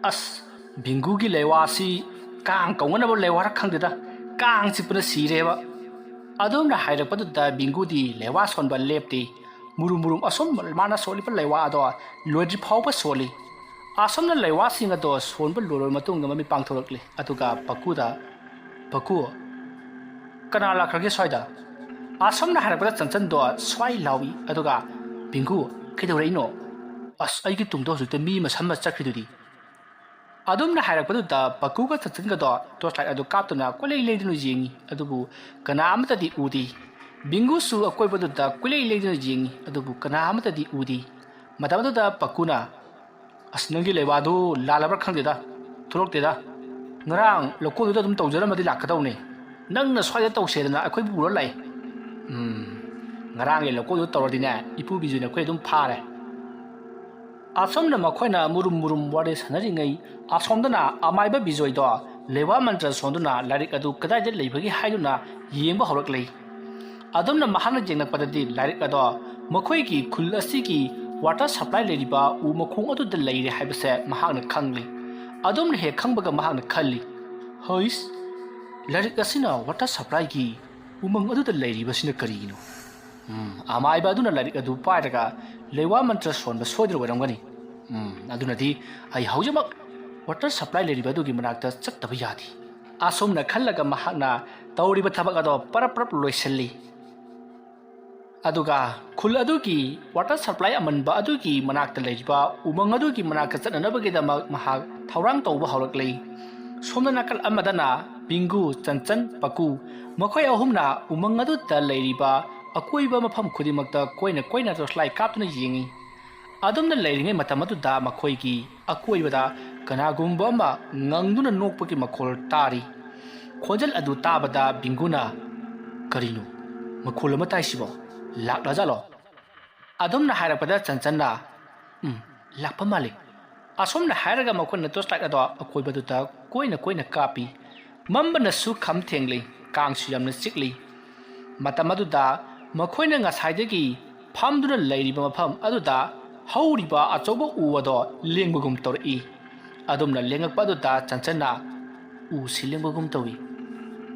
"ꯑꯁ, ꯕꯤꯡꯒꯨꯒꯤ ꯂꯩꯋꯥꯁꯤ ꯀꯥꯡ ꯀꯧꯅꯅꯕ ꯂꯩꯋꯥꯔ ꯈꯪꯗꯦꯗ, ꯀꯥꯡ ꯆꯤꯛꯄꯅ ꯁꯤꯔꯦꯕ"꯫ ꯑꯗꯨꯝꯅ ꯍꯥꯏꯔꯛꯄꯗꯨꯗ ꯕꯤꯡꯒꯨꯗꯤ ꯂꯩꯋꯥ ꯁꯣꯟꯕ ꯂꯦꯞꯇꯦ꯫ ꯃꯨꯔꯨꯝ ꯃꯨꯔꯨꯝ ꯑꯁꯨꯝ ꯃꯥꯅ ꯁꯣꯜꯂꯤꯕ ꯂꯩꯋꯥ ꯑꯗꯣ ꯂꯣꯏꯗ꯭ꯔꯤ ꯐꯥꯎꯕ ꯁꯣꯜꯂꯤ꯫ ꯑꯁꯨꯝꯅ ꯂꯩꯋꯥꯁꯤꯡ ꯑꯗꯣ ꯁꯣꯟꯕ ꯂꯣꯏꯔꯕ ꯃꯇꯨꯡꯗ ꯃꯃꯤꯠ ꯄꯥꯡꯊꯣꯔꯛꯂꯤ꯫ ꯑꯗꯨꯒ ꯄꯀꯨꯗ, "ꯄꯀꯨ, ꯀꯅꯥ ꯂꯥꯛꯈ꯭ꯔꯒꯦ ꯁ꯭ꯋꯥꯏꯗ?" ꯑꯁꯨꯝꯅ ꯍꯥꯏꯔꯛꯄꯗ ꯆꯟꯆꯟꯗꯣ ꯁ꯭ꯋꯥꯏ ꯂꯥꯎꯏ꯫ ꯑꯗꯨꯒ, "ꯕꯤꯡꯒꯨ, ꯀꯩꯗꯧꯔꯛꯏꯅꯣ? ꯑꯁ, ꯑꯩꯒꯤ ꯇꯨꯡꯗ ꯍꯧꯖꯤꯛꯇ ꯃꯤ ꯃꯁꯝꯅ ꯆꯠꯈ꯭ꯔꯤꯗꯨꯗꯤ"꯫ ꯑꯗꯨꯝꯅ ꯍꯥꯏꯔꯛꯄꯗꯨꯗ ꯄꯀꯨꯒ ꯆꯟꯆꯟꯒꯗꯣ ꯇꯣꯔꯆ ꯂꯥꯏꯠ ꯑꯗꯨ ꯀꯥꯞꯇꯨꯅ ꯀꯣꯏꯂꯩ ꯂꯩꯗꯨꯅ ꯌꯦꯡꯉꯤ꯫ ꯑꯗꯨꯕꯨ ꯀꯅꯥ ꯑꯃꯠꯇꯗꯤ ꯎꯗꯦ꯫ ꯕꯤꯡꯒꯨꯁꯨ ꯑꯀꯣꯏꯕꯗꯨꯗ ꯀꯣꯏꯂꯩ ꯂꯩꯗꯨꯅ ꯌꯦꯡꯉꯤ꯫ ꯑꯗꯨꯕꯨ ꯀꯅꯥ ꯑꯃꯠꯇꯗꯤ ꯎꯗꯦ꯫ ꯃꯇꯝ ꯑꯗꯨꯗ ꯄꯀꯨꯅ, "ꯑꯁ, ꯅꯪꯒꯤ ꯂꯩꯋꯥꯗꯨ ꯂꯥꯜꯂꯕ꯭ꯔꯥ ꯈꯪꯗꯦꯗ, ꯊꯣꯛꯂꯛꯇꯦꯗ꯫ ꯉꯔꯥꯡ ꯂꯧꯀꯣꯟꯗꯨꯗ ꯑꯗꯨꯝ ꯇꯧꯖꯔꯝꯃꯗꯤ ꯂꯥꯛꯀꯗꯧꯅꯦ꯫ ꯅꯪꯅ ꯁ꯭ꯋꯥꯏꯗ ꯇꯧꯁꯦꯗꯅ ꯑꯩꯈꯣꯏꯕꯨ ꯄꯨꯔ ꯂꯥꯛꯑꯦ꯫ ꯎꯝ, ꯉꯔꯥꯡꯒꯤ ꯂꯧꯀꯣꯟꯗꯨꯗ ꯇꯧꯔꯗꯤꯅꯦ, ꯏꯄꯨ ꯕꯤꯖꯨꯅ ꯑꯩꯈꯣꯏ ꯑꯗꯨꯝ ꯐꯥꯔꯦ"꯫ ꯑꯁꯣꯝꯅ ꯃꯈꯣꯏꯅ ꯃꯨꯔꯨꯝ ꯃꯨꯔꯨꯝ ꯋꯥꯔꯤ ꯁꯥꯟꯅꯔꯤꯉꯩ, ꯑꯁꯣꯝꯗꯅ ꯑꯃꯥꯏꯕ ꯕꯤꯖꯣꯏꯗꯣ ꯂꯩꯋꯥ ꯃꯟꯇ꯭ꯔ ꯁꯣꯟꯗꯨꯅ ꯂꯥꯏꯔꯤꯛ ꯑꯗꯨ ꯀꯗꯥꯏꯗ ꯂꯩꯕꯒꯦ ꯍꯥꯏꯗꯨꯅ ꯌꯦꯡꯕ ꯍꯧꯔꯛꯂꯤ꯫ ꯑꯗꯨꯝꯅ ꯃꯍꯥꯛꯅ ꯌꯦꯡꯂꯛꯄꯗꯗꯤ ꯂꯥꯏꯔꯤꯛ ꯑꯗꯣ ꯃꯈꯣꯏꯒꯤ ꯈꯨꯜ ꯑꯁꯤꯒꯤ ꯋꯥꯇꯔ ꯁꯄ꯭ꯂꯥꯏ ꯂꯩꯔꯤꯕ ꯎ ꯃꯈꯣꯡ ꯑꯗꯨꯗ ꯂꯩꯔꯦ ꯍꯥꯏꯕꯁꯦ ꯃꯍꯥꯛꯅ ꯈꯪꯂꯤ꯫ ꯑꯗꯨꯝꯅ ꯍꯦꯛ ꯈꯪꯕꯒ ꯃꯍꯥꯛꯅ ꯈꯜꯂꯤ, "ꯍꯩꯁ, ꯂꯥꯏꯔꯤꯛ ꯑꯁꯤꯅ ꯋꯥꯇꯔ ꯁꯄ꯭ꯂꯥꯏꯒꯤ ꯎꯃꯪ ꯑꯗꯨꯗ ꯂꯩꯔꯤꯕꯁꯤꯅ ꯀꯔꯤꯒꯤꯅꯣ? ꯎꯝ, ꯑꯃꯥꯏꯕ ꯑꯗꯨꯅ ꯂꯥꯏꯔꯤꯛ ꯑꯗꯨ ꯄꯥꯏꯔꯒ ꯂꯩꯋꯥ ꯃꯟꯇ꯭ꯔ ꯁꯣꯟꯕ ꯁꯣꯏꯗꯅ ꯑꯣꯏꯔꯝꯒꯅꯤ꯫ ꯎꯝ, ꯑꯗꯨꯅꯗꯤ ꯑꯩ ꯍꯧꯖꯤꯛꯃꯛ ꯋꯥꯇꯔ ꯁꯄ꯭ꯂꯥꯏ ꯂꯩꯔꯤꯕ ꯑꯗꯨꯒꯤ ꯃꯅꯥꯛꯇ ꯆꯠꯇꯕ ꯌꯥꯗꯦ"꯫ ꯑꯁꯨꯝꯅ ꯈꯜꯂꯒ ꯃꯍꯥꯛꯅ ꯇꯧꯔꯤꯕ ꯊꯕꯛ ꯑꯗꯣ ꯄꯔꯞ ꯄꯔꯞ ꯂꯣꯏꯁꯤꯜꯂꯤ꯫ ꯑꯗꯨꯒ ꯈꯨꯜ ꯑꯗꯨꯒꯤ ꯋꯥꯇꯔ ꯁꯄ꯭ꯂꯥꯏ ꯑꯃꯟꯕ ꯑꯗꯨꯒꯤ ꯃꯅꯥꯛꯇ ꯂꯩꯔꯤꯕ ꯎꯃꯪ ꯑꯗꯨꯒꯤ ꯃꯅꯥꯛꯇ ꯆꯠꯅꯅꯕꯒꯤꯗꯃꯛ ꯃꯍꯥꯛ ꯊꯧꯔꯥꯡ ꯇꯧꯕ ꯍꯧꯔꯛꯂꯤ꯫ ꯁꯣꯝꯗ ꯅꯥꯀꯜ ꯑꯃꯗꯅ ꯕꯤꯡꯒꯨ, ꯆꯟꯆꯟ, ꯄꯀꯨ, ꯃꯈꯣꯏ ꯑꯍꯨꯝꯅ ꯎꯃꯪ ꯑꯗꯨꯗ ꯂꯩꯔꯤꯕ ꯑꯀꯣꯏꯕ ꯃꯐꯝ ꯈꯨꯗꯤꯡꯃꯛꯇ ꯀꯣꯏꯅ ꯀꯣꯏꯅ ꯇꯣꯔꯆꯂꯥꯏꯠ ꯀꯥꯞꯇꯨꯅ ꯌꯦꯡꯏ꯫ ꯑꯗꯨꯝꯅ ꯂꯩꯔꯤꯉꯩ ꯃꯇꯝ ꯑꯗꯨꯗ ꯃꯈꯣꯏꯒꯤ ꯑꯀꯣꯏꯕꯗ ꯀꯅꯥꯒꯨꯝꯕ ꯑꯃ ꯉꯪꯗꯨꯅ ꯅꯣꯛꯄꯒꯤ ꯃꯈꯣꯜ ꯇꯥꯔꯤ꯫ ꯈꯣꯟꯖꯦꯜ ꯑꯗꯨ ꯇꯥꯕꯗ ꯕꯤꯡꯒꯨꯅ, "ꯀꯔꯤꯅꯣ? ꯃꯈꯣꯜ ꯑꯃ ꯇꯥꯏꯁꯤꯕꯣ? ꯂꯥꯛꯂꯖꯥꯠꯂꯣ?" ꯑꯗꯨꯝꯅ ꯍꯥꯏꯔꯛꯄꯗ ꯆꯟꯆꯟꯅ, "ꯎꯝ, ꯂꯥꯛꯄ ꯃꯥꯜꯂꯤ꯫" ꯑꯁꯨꯝꯅ ꯍꯥꯏꯔꯒ ꯃꯈꯣꯏꯅ ꯇꯣꯔꯆꯂꯥꯏꯠ ꯑꯗꯣ ꯑꯀꯣꯏꯕꯗꯨꯗ ꯀꯣꯏꯅ ꯀꯣꯏꯅ ꯀꯥꯞꯄꯤ꯫ ꯃꯝꯕꯅꯁꯨ ꯈꯝ ꯊꯦꯡꯂꯤ, ꯀꯥꯡꯁꯨ ꯌꯥꯝꯅ ꯆꯤꯛꯂꯤ꯫ ꯃꯇꯝ ꯑꯗꯨꯗ ꯃꯈꯣꯏꯅ ꯉꯁꯥꯏꯗꯒꯤ ꯐꯝꯗꯨꯅ ꯂꯩꯔꯤꯕ ꯃꯐꯝ ꯑꯗꯨꯗ ꯍꯧꯔꯤꯕ ꯑꯆꯧꯕ ꯎ ꯑꯗꯣ ꯂꯦꯡꯕꯒꯨꯝ ꯇꯧꯔꯛꯏ꯫ ꯑꯗꯨꯝꯅ ꯂꯦꯡꯉꯛꯄ ꯑꯗꯨꯗ ꯆꯟꯆꯟꯅ, "ꯎꯁꯤ ꯂꯦꯡꯕꯒꯨꯝ ꯇꯧꯏ꯫"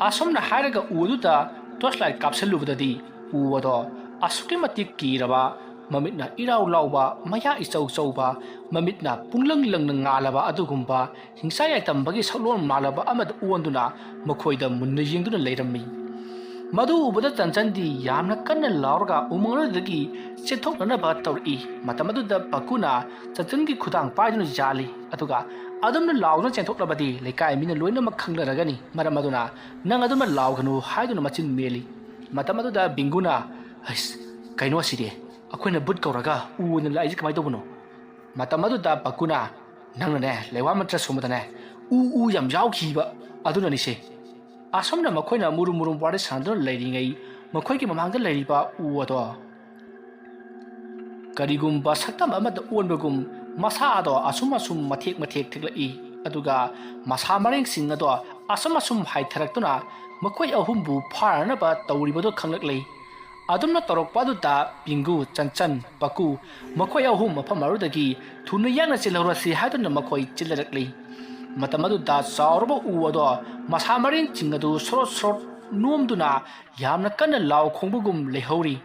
ꯑꯁꯨꯝꯅ ꯍꯥꯏꯔꯒ ꯎ ꯑꯗꯨꯗ ꯇꯣꯔꯆꯂꯥꯏꯠ ꯀꯥꯞꯁꯤꯜꯂꯨꯕꯗꯗꯤ ꯎ ꯑꯗꯣ ꯑꯁꯨꯛꯀꯤ ꯃꯇꯤꯛ ꯀꯤꯔꯕ, ꯃꯃꯤꯠꯅ ꯏꯔꯥꯎ ꯂꯥꯎꯕ, ꯃꯌꯥ ꯏꯆꯧ ꯆꯧꯕ, ꯃꯃꯤꯠꯅ ꯄꯨꯡꯂꯪ ꯂꯪꯅ ꯉꯥꯜꯂꯕ ꯑꯗꯨꯒꯨꯝꯕ ꯍꯤꯡꯆꯥ ꯌꯥꯏꯇꯝꯕꯒꯤ ꯁꯛꯂꯣꯟ ꯃꯥꯜꯂꯕ ꯑꯃꯗ ꯑꯣꯟꯗꯨꯅ ꯃꯈꯣꯏꯗ ꯃꯨꯟꯅ ꯌꯦꯡꯗꯨꯅ ꯂꯩꯔꯝꯃꯤ꯫ ꯃꯗꯨ ꯎꯕꯗ ꯆꯟꯆꯟꯗꯤ ꯌꯥꯝꯅ ꯀꯟꯅ ꯂꯥꯎꯔꯒ ꯎꯃꯪ ꯑꯗꯨꯗꯒꯤ ꯆꯦꯟꯊꯣꯛꯅꯅꯕ ꯇꯧꯔꯛꯏ꯫ ꯃꯇꯝ ꯑꯗꯨꯗ ꯄꯀꯨꯅ ꯆꯟꯆꯟꯒꯤ ꯈꯨꯗꯥꯡ ꯄꯥꯏꯗꯨꯅ ꯌꯥꯜꯂꯤ꯫ ꯑꯗꯨꯒ, "ꯑꯗꯨꯝꯅ ꯂꯥꯎꯗꯨꯅ ꯆꯦꯟꯊꯣꯛꯂꯕꯗꯤ ꯂꯩꯀꯥꯏ ꯃꯤꯅ ꯂꯣꯏꯅꯃꯛ ꯈꯪꯅꯔꯒꯅꯤ꯫ ꯃꯔꯝ ꯑꯗꯨꯅ ꯅꯪ ꯑꯗꯨꯝꯅ ꯂꯥꯎꯒꯅꯨ" ꯍꯥꯏꯗꯨꯅ ꯃꯆꯤꯟ ꯃꯦꯜꯂꯤ꯫ ꯃꯇꯝ ꯑꯗꯨꯗ ꯕꯤꯡꯒꯨꯅ, "ꯑꯩꯁ, ꯀꯩꯅꯣ ꯑꯁꯤꯗꯤ? ꯑꯩꯈꯣꯏꯅ ꯚꯨꯠ ꯀꯧꯔꯒ ꯎ ꯑꯣꯏꯅ ꯂꯥꯛꯏꯁꯦ ꯀꯃꯥꯏꯅ ꯇꯧꯕꯅꯣ?" ꯃꯇꯝ ꯑꯗꯨꯗ ꯄꯀꯨꯅ, "ꯅꯪꯅꯅꯦ, ꯂꯩꯋꯥ ꯃꯟꯇ꯭ꯔ ꯁꯣꯟꯕꯗꯅꯦ, ꯎ, ꯎ ꯌꯥꯝ ꯌꯥꯎꯈꯤꯕ ꯑꯗꯨꯅꯅꯤꯁꯦ꯫" ꯑꯁꯨꯝꯅ ꯃꯈꯣꯏꯅ ꯃꯨꯔꯨꯝ ꯃꯨꯔꯨꯝ ꯋꯥꯔꯤ ꯁꯥꯟꯅꯗꯨꯅ ꯂꯩꯔꯤꯉꯩ, ꯃꯈꯣꯏꯒꯤ ꯃꯃꯥꯡꯗ ꯂꯩꯔꯤꯕ ꯎ ꯑꯗꯣ ꯀꯔꯤꯒꯨꯝꯕ ꯁꯛꯇꯝ ꯑꯃꯗ ꯑꯣꯟꯕꯒꯨꯝ ꯃꯁꯥ ꯑꯗꯣ ꯑꯁꯨꯝ ꯑꯁꯨꯝ ꯃꯊꯦꯛ ꯃꯊꯦꯛ ꯊꯦꯛꯂꯛꯏ꯫ ꯑꯗꯨꯒ ꯃꯁꯥ ꯃꯔꯦꯡꯁꯤꯡ ꯑꯗꯣ ꯑꯁꯨꯝ ꯑꯁꯨꯝ ꯍꯥꯏꯊꯔꯛꯇꯨꯅ ꯃꯈꯣꯏ ꯑꯍꯨꯝꯕꯨ ꯐꯥꯅꯅꯕ ꯇꯧꯔꯤꯕꯗꯨ ꯈꯪꯂꯛꯂꯤ꯫ ꯑꯗꯨꯝꯅ ꯇꯧꯔꯛꯄ ꯑꯗꯨꯗ ꯕꯤꯡꯒꯨ, ꯆꯟꯆꯟ, ꯄꯀꯨ ꯃꯈꯣꯏ ꯑꯍꯨꯝ ꯃꯐꯝ ꯑꯗꯨꯗꯒꯤ ꯊꯨꯅ ꯌꯥꯡꯅ ꯆꯦꯜꯍꯧꯔꯁꯤ ꯍꯥꯏꯗꯨꯅ ꯃꯈꯣꯏ ꯆꯦꯜꯂꯔꯛꯂꯤ꯫ ꯃꯇꯝ ꯑꯗꯨꯗ ꯆꯥꯎꯔꯕ ꯎ ꯑꯗꯣ ꯃꯁꯥ ꯃꯔꯦꯡꯁꯤꯡ ꯑꯗꯨ ꯁꯣꯔꯣꯠ ꯁꯣꯔꯣꯠ ꯅꯣꯝꯗꯨꯅ ꯌꯥꯝꯅ ꯀꯟꯅ ꯂꯥꯎ ꯈꯣꯡꯕꯒꯨꯝ ꯂꯩꯍꯧꯔꯤ꯫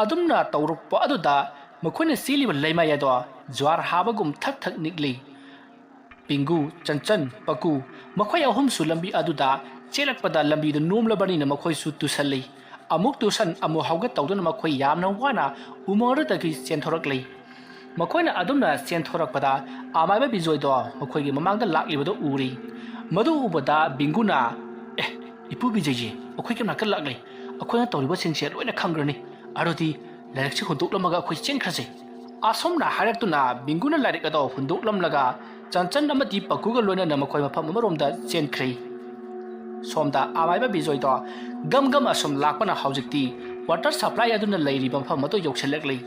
ꯑꯗꯨꯝꯅ ꯇꯧꯔꯛꯄ ꯑꯗꯨꯗ ꯃꯈꯣꯏꯅ ꯆꯦꯜꯂꯤꯕ ꯂꯩꯃꯥꯏ ꯑꯗꯣ ꯖ꯭ꯋꯥꯔ ꯍꯥꯕꯒꯨꯝ ꯊꯛ ꯊꯛ ꯅꯤꯛꯂꯤ꯫ ꯄꯤꯡꯒꯨ, ꯆꯟꯆꯟ, ꯄꯀꯨ ꯃꯈꯣꯏ ꯑꯍꯨꯝꯁꯨ ꯂꯝꯕꯤ ꯑꯗꯨꯗ ꯆꯦꯜꯂꯛꯄꯗ ꯂꯝꯕꯤꯗꯨ ꯅꯣꯝꯂꯕꯅꯤꯅ ꯃꯈꯣꯏꯁꯨ ꯇꯨꯁꯜꯂꯤ꯫ ꯑꯃꯨꯛ ꯇꯨꯁꯟ ꯑꯃꯨꯛ ꯍꯧꯒꯠ ꯇꯧꯗꯨꯅ ꯃꯈꯣꯏ ꯌꯥꯝꯅ ꯋꯥꯅ ꯎꯃꯪ ꯑꯗꯨꯗꯒꯤ ꯆꯦꯟꯊꯣꯔꯛꯂꯤ꯫ ꯃꯈꯣꯏꯅ ꯑꯗꯨꯝꯅ ꯆꯦꯟꯊꯣꯔꯛꯄꯗ ꯑꯃꯥꯏꯕ ꯕꯤꯖꯣꯏꯗꯣ ꯃꯈꯣꯏꯒꯤ ꯃꯃꯥꯡꯗ ꯂꯥꯛꯂꯤꯕꯗꯨ ꯎꯔꯤ꯫ ꯃꯗꯨ ꯎꯕꯗ ꯕꯤꯡꯒꯨꯅ, "ꯑꯦ, ꯏꯄꯨ ꯕꯤꯖꯣꯏꯖꯤ, ꯑꯩꯈꯣꯏꯒꯤ ꯃꯅꯥꯛꯇ ꯂꯥꯛꯂꯦ꯫ ꯑꯩꯈꯣꯏꯅ ꯇꯧꯔꯤꯕꯁꯤꯡꯁꯦ ꯂꯣꯏꯅ ꯈꯪꯈ꯭ꯔꯅꯤ꯫ ꯑꯗꯨꯗꯤ ꯂꯥꯏꯔꯤꯛꯁꯤ ꯍꯨꯟꯗꯣꯛꯂꯝꯃꯒ ꯑꯩꯈꯣꯏ ꯆꯦꯟꯈ꯭ꯔꯁꯦ꯫" ꯑꯁꯨꯝꯅ ꯍꯥꯏꯔꯛꯇꯨꯅ ꯕꯤꯡꯒꯨꯅ ꯂꯥꯏꯔꯤꯛ ꯑꯗꯣ ꯍꯨꯟꯗꯣꯛꯂꯝꯂꯒ ꯆꯟꯆꯟ ꯑꯃꯗꯤ ꯄꯛꯀꯨꯒ ꯂꯣꯏꯅꯅ ꯃꯈꯣꯏ ꯃꯐꯝ ꯑꯃꯔꯣꯝꯗ ꯆꯦꯟꯈ꯭ꯔꯦ꯫ ꯁꯣꯝꯗ ꯑꯃꯥꯏꯕ ꯕꯤꯖꯣꯏꯗꯣ ꯒꯝ ꯒꯝ ꯑꯁꯨꯝ ꯂꯥꯛꯄꯅ ꯍꯧꯖꯤꯛꯇꯤ ꯋꯥꯇꯔ ꯁꯄ꯭ꯂꯥꯏ ꯑꯗꯨꯅ ꯂꯩꯔꯤꯕ ꯃꯐꯝ ꯑꯗꯨ ꯌꯧꯁꯤꯜꯂꯛꯂꯤ꯫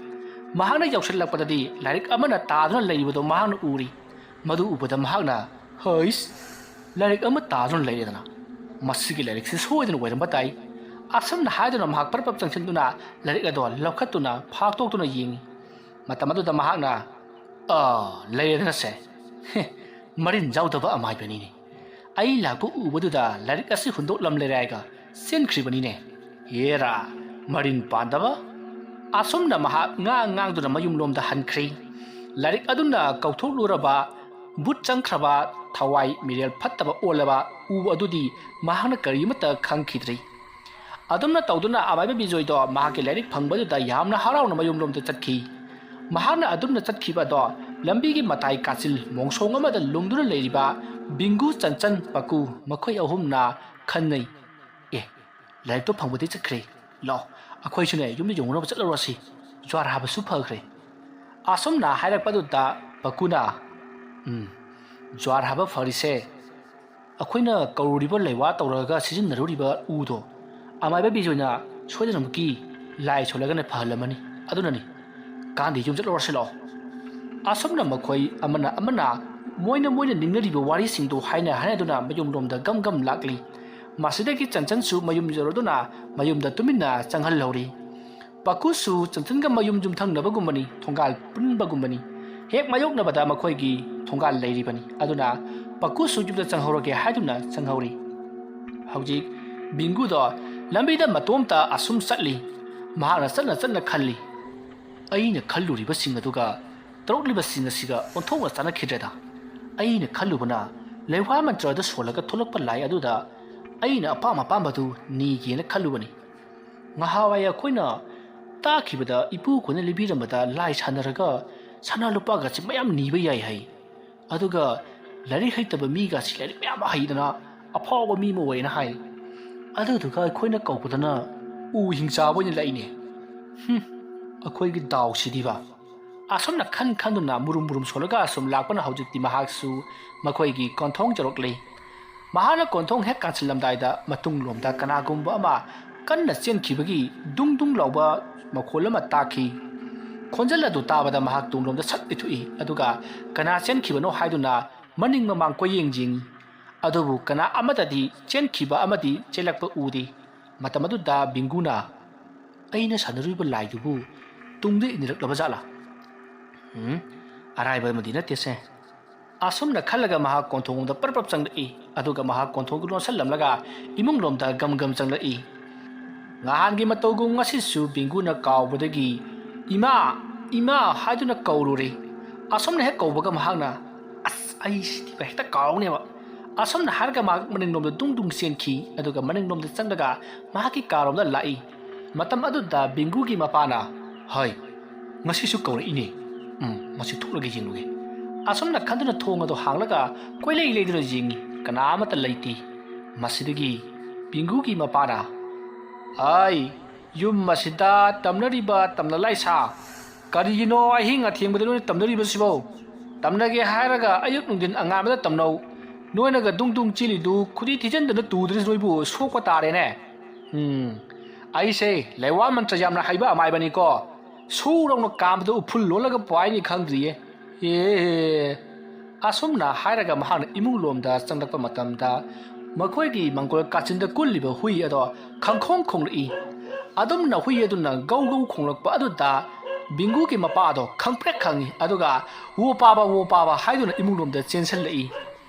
ꯃꯍꯥꯛꯅ ꯌꯧꯁꯤꯜꯂꯛꯄꯗꯗꯤ ꯂꯥꯏꯔꯤꯛ ꯑꯃꯅ ꯇꯥꯗꯨꯅ ꯂꯩꯔꯤꯕꯗꯨ ꯃꯍꯥꯛꯅ ꯎꯔꯤ꯫ ꯃꯗꯨ ꯎꯕꯗ ꯃꯍꯥꯛꯅ, "ꯍꯩꯁ, ꯂꯥꯏꯔꯤꯛ ꯑꯃ ꯇꯥꯗꯨꯅ ꯂꯩꯔꯦꯗꯅ꯫ ꯃꯁꯤꯒꯤ ꯂꯥꯏꯔꯤꯛꯁꯤ ꯁꯣꯏꯗꯅ ꯑꯣꯏꯔꯝꯕ ꯇꯥꯏ꯫" ꯑꯁꯨꯝꯅ ꯍꯥꯏꯗꯨꯅ ꯃꯍꯥꯛ ꯄꯔꯞ ꯄꯔꯞ ꯆꯪꯁꯤꯟꯗꯨꯅ ꯂꯥꯏꯔꯤꯛ ꯑꯗꯣ ꯂꯧꯈꯠꯇꯨꯅ ꯐꯥꯛꯇꯣꯛꯇꯨꯅ ꯌꯦꯡꯉꯤ꯫ ꯃꯇꯝ ꯑꯗꯨꯗ ꯃꯍꯥꯛꯅ, "ꯑꯥ, ꯂꯩꯔꯦꯗꯅꯁꯦ꯫ ꯍꯦ, ꯃꯔꯤꯟ ꯌꯥꯎꯗꯕ ꯑꯃꯥꯏꯕꯅꯤꯅꯦ꯫ ꯑꯩ ꯂꯥꯛꯄ ꯎꯕꯗꯨꯗ ꯂꯥꯏꯔꯤꯛ ꯑꯁꯤ ꯍꯨꯟꯗꯣꯛꯂꯝꯂꯦꯔꯦ ꯍꯥꯏꯒ ꯆꯦꯟꯈ꯭ꯔꯤꯕꯅꯤꯅꯦ꯫ ꯍꯦꯔꯥ, ꯃꯔꯤꯟ ꯄꯥꯟꯗꯕ!" ꯑꯁꯨꯝꯅ ꯃꯍꯥꯛ ꯉꯥꯡ ꯉꯥꯡꯗꯨꯅ ꯃꯌꯨꯝꯂꯣꯝꯗ ꯍꯟꯈ꯭ꯔꯦ꯫ ꯂꯥꯏꯔꯤꯛ ꯑꯗꯨꯅ ꯀꯧꯊꯣꯛꯂꯨꯔꯕ ꯚꯨꯠ ꯆꯪꯈ꯭ꯔꯕ, ꯊꯋꯥꯏ ꯃꯤꯔꯦꯜ ꯐꯠꯇꯕ ꯑꯣꯜꯂꯕ ꯎ ꯑꯗꯨꯗꯤ ꯃꯍꯥꯛꯅ ꯀꯔꯤꯃꯠꯇ ꯈꯪꯈꯤꯗ꯭ꯔꯤ꯫ ꯑꯗꯨꯝꯅ ꯇꯧꯗꯨꯅ ꯑꯃꯥꯏꯕ ꯕꯤꯖꯣꯏꯗꯣ ꯃꯍꯥꯛꯀꯤ ꯂꯥꯏꯔꯤꯛ ꯐꯪꯕꯗꯨꯗ ꯌꯥꯝꯅ ꯍꯔꯥꯎꯅ ꯃꯌꯨꯝꯂꯣꯝꯗ ꯆꯠꯈꯤ꯫ ꯃꯍꯥꯛꯅ ꯑꯗꯨꯝꯅ ꯆꯠꯈꯤꯕ ꯑꯗꯣ ꯂꯝꯕꯤꯒꯤ ꯃꯇꯥꯏ ꯀꯥꯆꯤꯜ ꯃꯣꯡꯁꯣꯡ ꯑꯃꯗ ꯂꯨꯝꯗꯨꯅ ꯂꯩꯔꯤꯕ ꯕꯤꯡꯒꯨ, ꯆꯟꯆꯟ, ꯄꯀꯨ ꯃꯈꯣꯏ ꯑꯍꯨꯝꯅ ꯈꯟꯅꯩ꯫ "ꯑꯦ, ꯂꯥꯏꯔꯤꯛꯇꯣ ꯐꯪꯕꯗꯤ ꯆꯠꯈ꯭ꯔꯦ꯫ ꯂꯥꯛꯑꯣ, ꯑꯩꯈꯣꯏꯁꯨꯅꯦ ꯌꯨꯝꯗ ꯌꯧꯅꯅꯕ ꯆꯠꯂꯨꯔꯁꯤ꯫ ꯖ꯭ꯋꯥꯔ ꯍꯥꯕꯁꯨ ꯐꯈ꯭ꯔꯦ꯫" ꯑꯁꯨꯝꯅ ꯍꯥꯏꯔꯛꯄꯗꯨꯗ ꯄꯀꯨꯅ, "ꯎꯝ, ꯖ꯭ꯋꯥꯔ ꯍꯥꯕ ꯐꯔꯤꯁꯦ ꯑꯩꯈꯣꯏꯅ ꯀꯧꯔꯨꯔꯤꯕ ꯂꯩꯋꯥ ꯇꯧꯔꯒ ꯁꯤꯖꯤꯟꯅꯔꯨꯔꯤꯕ ꯎꯗꯣ ꯑꯃꯥꯏꯕ ꯕꯤꯖꯣꯏꯅ ꯁꯣꯏꯗꯅꯃꯛꯀꯤ ꯂꯥꯏ ꯁꯣꯜꯂꯒꯅ ꯐꯍꯜꯂꯝꯃꯅꯤ꯫ ꯑꯗꯨꯅꯅꯤ꯫ ꯀꯥꯟꯗꯦ, ꯌꯨꯝ ꯆꯠꯂꯨꯔꯁꯤ ꯂꯥꯛꯑꯣ꯫" ꯑꯁꯨꯝꯅ ꯃꯈꯣꯏ ꯑꯃꯅ ꯑꯃꯅ ꯃꯣꯏꯅ ꯃꯣꯏꯅ ꯅꯤꯡꯅꯔꯤꯕ ꯋꯥꯔꯤꯁꯤꯡꯗꯨ ꯍꯥꯏꯅ ꯍꯥꯏꯅꯗꯨꯅ ꯃꯌꯨꯝꯂꯣꯝꯗ ꯒꯝ ꯒꯝ ꯂꯥꯛꯂꯤ꯫ ꯃꯁꯤꯗꯒꯤ ꯆꯟꯆꯟꯁꯨ ꯃꯌꯨꯝ ꯌꯧꯔꯗꯨꯅ ꯃꯌꯨꯝꯗ ꯇꯨꯃꯤꯟꯅ ꯆꯪꯍꯜꯍꯧꯔꯤ꯫ ꯄꯀꯨꯁꯨ ꯆꯟꯆꯟꯒ ꯃꯌꯨꯝ ꯌꯨꯝꯊꯪꯅꯕꯒꯨꯝꯕꯅꯤ, ꯊꯣꯡꯒꯥꯜ ꯄꯨꯟꯕꯒꯨꯝꯕꯅꯤ꯫ ꯍꯦꯛ ꯃꯥꯌꯣꯛꯅꯕꯗ ꯃꯈꯣꯏꯒꯤ ꯊꯣꯡꯒꯥꯜ ꯂꯩꯔꯤꯕꯅꯤ꯫ ꯑꯗꯨꯅ ꯄꯀꯨꯁꯨ ꯌꯨꯝꯗ ꯆꯪꯍꯧꯔꯒꯦ ꯍꯥꯏꯗꯨꯅ ꯆꯪꯍꯧꯔꯤ꯫ ꯍꯧꯖꯤꯛ ꯕꯤꯡꯒꯨꯗꯣ ꯂꯝꯕꯤꯗ ꯃꯇꯣꯝꯇ ꯑꯁꯨꯝ ꯆꯠꯂꯤ꯫ ꯃꯍꯥꯛꯅ ꯆꯠꯅ ꯆꯠꯅ ꯈꯜꯂꯤ, "ꯑꯩꯅ ꯈꯜꯂꯨꯔꯤꯕꯁꯤꯡ ꯑꯗꯨꯒ ꯇꯧꯔꯛꯂꯤꯕꯁꯤꯡ ꯑꯁꯤꯒ ꯑꯣꯟꯊꯣꯛꯅ ꯆꯥꯟꯅꯈꯤꯗ꯭ꯔꯦꯗ꯫ ꯑꯩꯅ ꯈꯜꯂꯨꯕꯅ ꯂꯩꯋꯥ ꯃꯟꯇ꯭ꯔꯗ ꯁꯣꯜꯂꯒ ꯊꯣꯛꯂꯛꯄ ꯂꯥꯏ ꯑꯗꯨꯗ ꯑꯩꯅ ꯑꯄꯥꯝ ꯑꯄꯥꯝꯕꯗꯨ ꯅꯤꯒꯦꯅ ꯈꯜꯂꯨꯕꯅꯤ꯫ ꯉꯍꯥꯟꯋꯥꯏ ꯑꯩꯈꯣꯏꯅ ꯇꯥꯈꯤꯕꯗ ꯏꯄꯨ ꯑꯩꯈꯣꯏꯅ ꯂꯤꯕꯤꯔꯝꯕꯗ ꯂꯥꯏ ꯁꯥꯟꯅꯔꯒ ꯁꯅꯥ ꯂꯨꯄꯥꯒꯁꯦ ꯃꯌꯥꯝ ꯅꯤꯕ ꯌꯥꯏ ꯍꯥꯏ꯫ ꯑꯗꯨꯒ ꯂꯥꯏꯔꯤꯛ ꯍꯩꯇꯕ ꯃꯤꯒꯁꯤ ꯂꯥꯏꯔꯤꯛ ꯃꯌꯥꯝ ꯍꯩꯗꯅ ꯑꯐꯥꯎꯕ ꯃꯤ ꯑꯃ ꯑꯣꯏꯌꯦꯅ ꯍꯥꯏ꯫ ꯑꯗꯨꯗꯨꯒ ꯑꯩꯈꯣꯏꯅ ꯀꯧꯕꯗꯅ ꯎ ꯍꯤꯡꯆꯥꯕ ꯑꯣꯏꯅ ꯂꯥꯛꯏꯅꯦ꯫ ꯍꯨꯝ, ꯑꯩꯈꯣꯏꯒꯤ ꯗꯥꯎꯁꯤꯗꯤꯕ꯫ ꯑꯁꯨꯝꯅ ꯈꯟ ꯈꯟꯗꯨꯅ ꯃꯨꯔꯨꯝ ꯃꯨꯔꯨꯝ ꯁꯣꯜꯂꯒ ꯑꯁꯨꯝ ꯂꯥꯛꯄꯅ ꯍꯧꯖꯤꯛꯇꯤ ꯃꯍꯥꯛꯁꯨ ꯃꯈꯣꯏꯒꯤ ꯀꯣꯟꯊꯣꯡ ꯌꯧꯔꯛꯂꯦ꯫ ꯃꯍꯥꯛꯅ ꯀꯣꯟꯊꯣꯡ ꯍꯦꯛ ꯀꯥꯟꯁꯤꯜꯂꯝꯗꯥꯏꯗ ꯃꯇꯨꯡꯂꯣꯝꯗ ꯀꯅꯥꯒꯨꯝꯕ ꯑꯃ ꯀꯟꯅ ꯆꯦꯟꯈꯤꯕꯒꯤ ꯗꯨꯡ ꯗꯨꯡ ꯂꯥꯎꯕ ꯃꯈꯣꯜ ꯑꯃ ꯇꯥꯈꯤ꯫ ꯈꯣꯟꯖꯦꯜ ꯑꯗꯨ ꯇꯥꯕꯗ ꯃꯍꯥꯛ ꯇꯨꯡꯂꯣꯝꯗ ꯁꯠ ꯏꯊꯣꯛꯏ, ꯑꯗꯨꯒ ꯀꯅꯥ ꯆꯦꯟꯈꯤꯕꯅꯣ ꯍꯥꯏꯗꯨꯅ ꯃꯅꯤꯡ ꯃꯃꯥꯡ ꯀꯣꯏꯌꯦꯡ ꯌꯦꯡꯏ꯫ ꯑꯗꯨꯕꯨ ꯀꯅꯥ ꯑꯃꯠꯇꯗꯤ ꯆꯦꯟꯈꯤꯕ ꯑꯃꯗꯤ ꯆꯦꯜꯂꯛꯄ ꯎꯗꯦ꯫ ꯃꯇꯝ ꯑꯗꯨꯗ ꯕꯤꯡꯒꯨꯅ, "ꯑꯩꯅ ꯁꯥꯟꯅꯔꯨꯔꯤꯕ ꯂꯥꯏꯗꯨꯕꯨ ꯇꯨꯡꯗ ꯏꯟꯅꯔꯛꯂꯕ ꯖꯥꯠꯂꯥ? ꯎꯝ, ꯑꯔꯥꯏꯕ ꯑꯃꯗꯤ ꯅꯠꯇꯦꯁꯦ"꯫ ꯑꯁꯨꯝꯅ ꯈꯜꯂꯒ ꯃꯍꯥꯛ ꯀꯣꯟꯊꯣꯡꯗ ꯄꯔꯞ ꯄꯔꯞ ꯆꯪꯂꯛꯏ, ꯑꯗꯨꯒ ꯃꯍꯥꯛ ꯀꯣꯟꯊꯣꯡꯗꯨ ꯂꯣꯟꯁꯤꯜꯂꯝꯂꯒ ꯏꯃꯨꯡꯂꯣꯝꯗ ꯒꯝ ꯒꯝ ꯆꯪꯂꯛꯏ꯫ ꯅꯍꯥꯟꯒꯤ ꯃꯇꯧꯒꯨꯝ ꯉꯁꯤꯁꯨ ꯕꯤꯡꯒꯨꯅ ꯀꯥꯎꯕꯗꯒꯤ "ꯏꯃꯥ, ꯏꯃꯥ" ꯍꯥꯏꯗꯨꯅ ꯀꯧꯔꯨꯔꯦ꯫ ꯑꯁꯨꯝꯅ ꯍꯦꯛ ꯀꯧꯕꯒ ꯃꯍꯥꯛꯅ, "ꯑꯁ, ꯑꯩꯁꯤꯗꯤ ꯍꯦꯛꯇ ꯀꯥꯎꯅꯦꯕ"꯫ ꯑꯁꯨꯝꯅ ꯍꯥꯏꯔꯒ ꯃꯍꯥꯛ ꯃꯅꯤꯡꯂꯣꯝꯗ ꯗꯨꯡ ꯗꯨꯡ ꯆꯦꯟꯈꯤ, ꯑꯗꯨꯒ ꯃꯅꯤꯡꯂꯣꯝꯗ ꯆꯪꯂꯒ ꯃꯍꯥꯛꯀꯤ ꯀꯥꯔꯣꯝꯗ ꯂꯥꯛꯏ꯫ ꯃꯇꯝ ꯑꯗꯨꯗ ꯕꯤꯡꯒꯨꯒꯤ ꯃꯄꯥꯅ, "ꯍꯣꯏ, ꯉꯁꯤꯁꯨ ꯀꯧꯔꯛꯏꯅꯦ꯫ ꯎꯝ, ꯃꯁꯤ ꯊꯣꯛꯂꯒ ꯌꯦꯡꯂꯨꯒꯦ"꯫ ꯑꯁꯨꯝꯅ ꯈꯟꯗꯨꯅ ꯊꯣꯡ ꯑꯗꯨ ꯍꯥꯡꯂꯒ ꯀꯣꯏꯂꯩ ꯂꯩꯗꯨꯅ ꯌꯦꯡꯉꯤ, ꯀꯅꯥ ꯑꯃꯠꯇ ꯂꯩꯇꯦ꯫ ꯃꯁꯤꯗꯒꯤ ꯕꯤꯡꯒꯨꯒꯤ ꯃꯄꯥꯅ, "ꯑꯩ, ꯌꯨꯝ ꯑꯁꯤꯗ ꯇꯝꯅꯔꯤꯕ ꯇꯝꯅ ꯂꯥꯏꯁꯥ, ꯀꯔꯤꯒꯤꯅꯣ ꯑꯍꯤꯡ ꯑꯊꯦꯡꯕꯗ ꯅꯣꯏꯅ ꯇꯝꯅꯔꯤꯕꯁꯤꯕꯣ? ꯇꯝꯅꯒꯦ ꯍꯥꯏꯔꯒ ꯑꯌꯨꯛ ꯅꯨꯡꯊꯤꯟ ꯑꯉꯥꯟꯕꯗ ꯇꯝꯅꯧ꯫ ꯅꯣꯏꯅꯒ ꯗꯨꯡ ꯗꯨꯡ ꯆꯦꯜꯂꯤꯗꯨ ꯈꯨꯗꯤ ꯊꯤꯖꯤꯟꯗꯅ ꯇꯨꯗ꯭ꯔꯗꯤ ꯅꯣꯏꯕꯨ ꯁꯣꯛꯄ ꯇꯥꯔꯦꯅꯦ꯫ ꯎꯝ, ꯑꯩꯁꯦ ꯂꯩꯋꯥ ꯃꯟꯇ꯭ꯔ ꯌꯥꯝꯅ ꯍꯩꯕ ꯑꯃꯥꯏꯕꯅꯤꯀꯣ꯫ ꯁꯨꯔꯧꯅ ꯀꯥꯝꯕꯗ ꯎꯐꯨꯜ ꯂꯣꯜꯂꯒ ꯄꯥꯏꯅꯤ ꯈꯪꯗ꯭ꯔꯤꯌꯦ꯫ ꯑꯦ"꯫ ꯑꯁꯨꯝꯅ ꯍꯥꯏꯔꯒ ꯃꯍꯥꯛꯅ ꯏꯃꯨꯡ ꯂꯣꯝꯗ ꯆꯪꯂꯛꯄ ꯃꯇꯝꯗ ꯃꯈꯣꯏꯒꯤ ꯃꯪꯒꯣꯜ ꯀꯥꯆꯤꯟꯗ ꯀꯨꯜꯂꯤꯕ ꯍꯨꯏ ꯑꯗꯣ ꯈꯪꯈꯣꯡ ꯈꯣꯡꯂꯛꯏ꯫ ꯑꯗꯨꯝꯅ ꯍꯨꯏ ꯑꯗꯨꯅ ꯒꯧ ꯒꯧ ꯈꯣꯡꯂꯛꯄ ꯑꯗꯨꯗ ꯕꯤꯡꯒꯨꯒꯤ ꯃꯄꯥ ꯑꯗꯣ ꯈꯪꯄ꯭ꯔꯦꯛ ꯈꯪꯉꯤ, ꯑꯗꯨꯒ "ꯋꯣ ꯄꯥꯕ, ꯋꯣ ꯄꯥꯕ" ꯍꯥꯏꯗꯨꯅ ꯏꯃꯨꯡ ꯂꯣꯝꯗ ꯆꯦꯟꯁꯤꯜꯂꯛꯏ꯫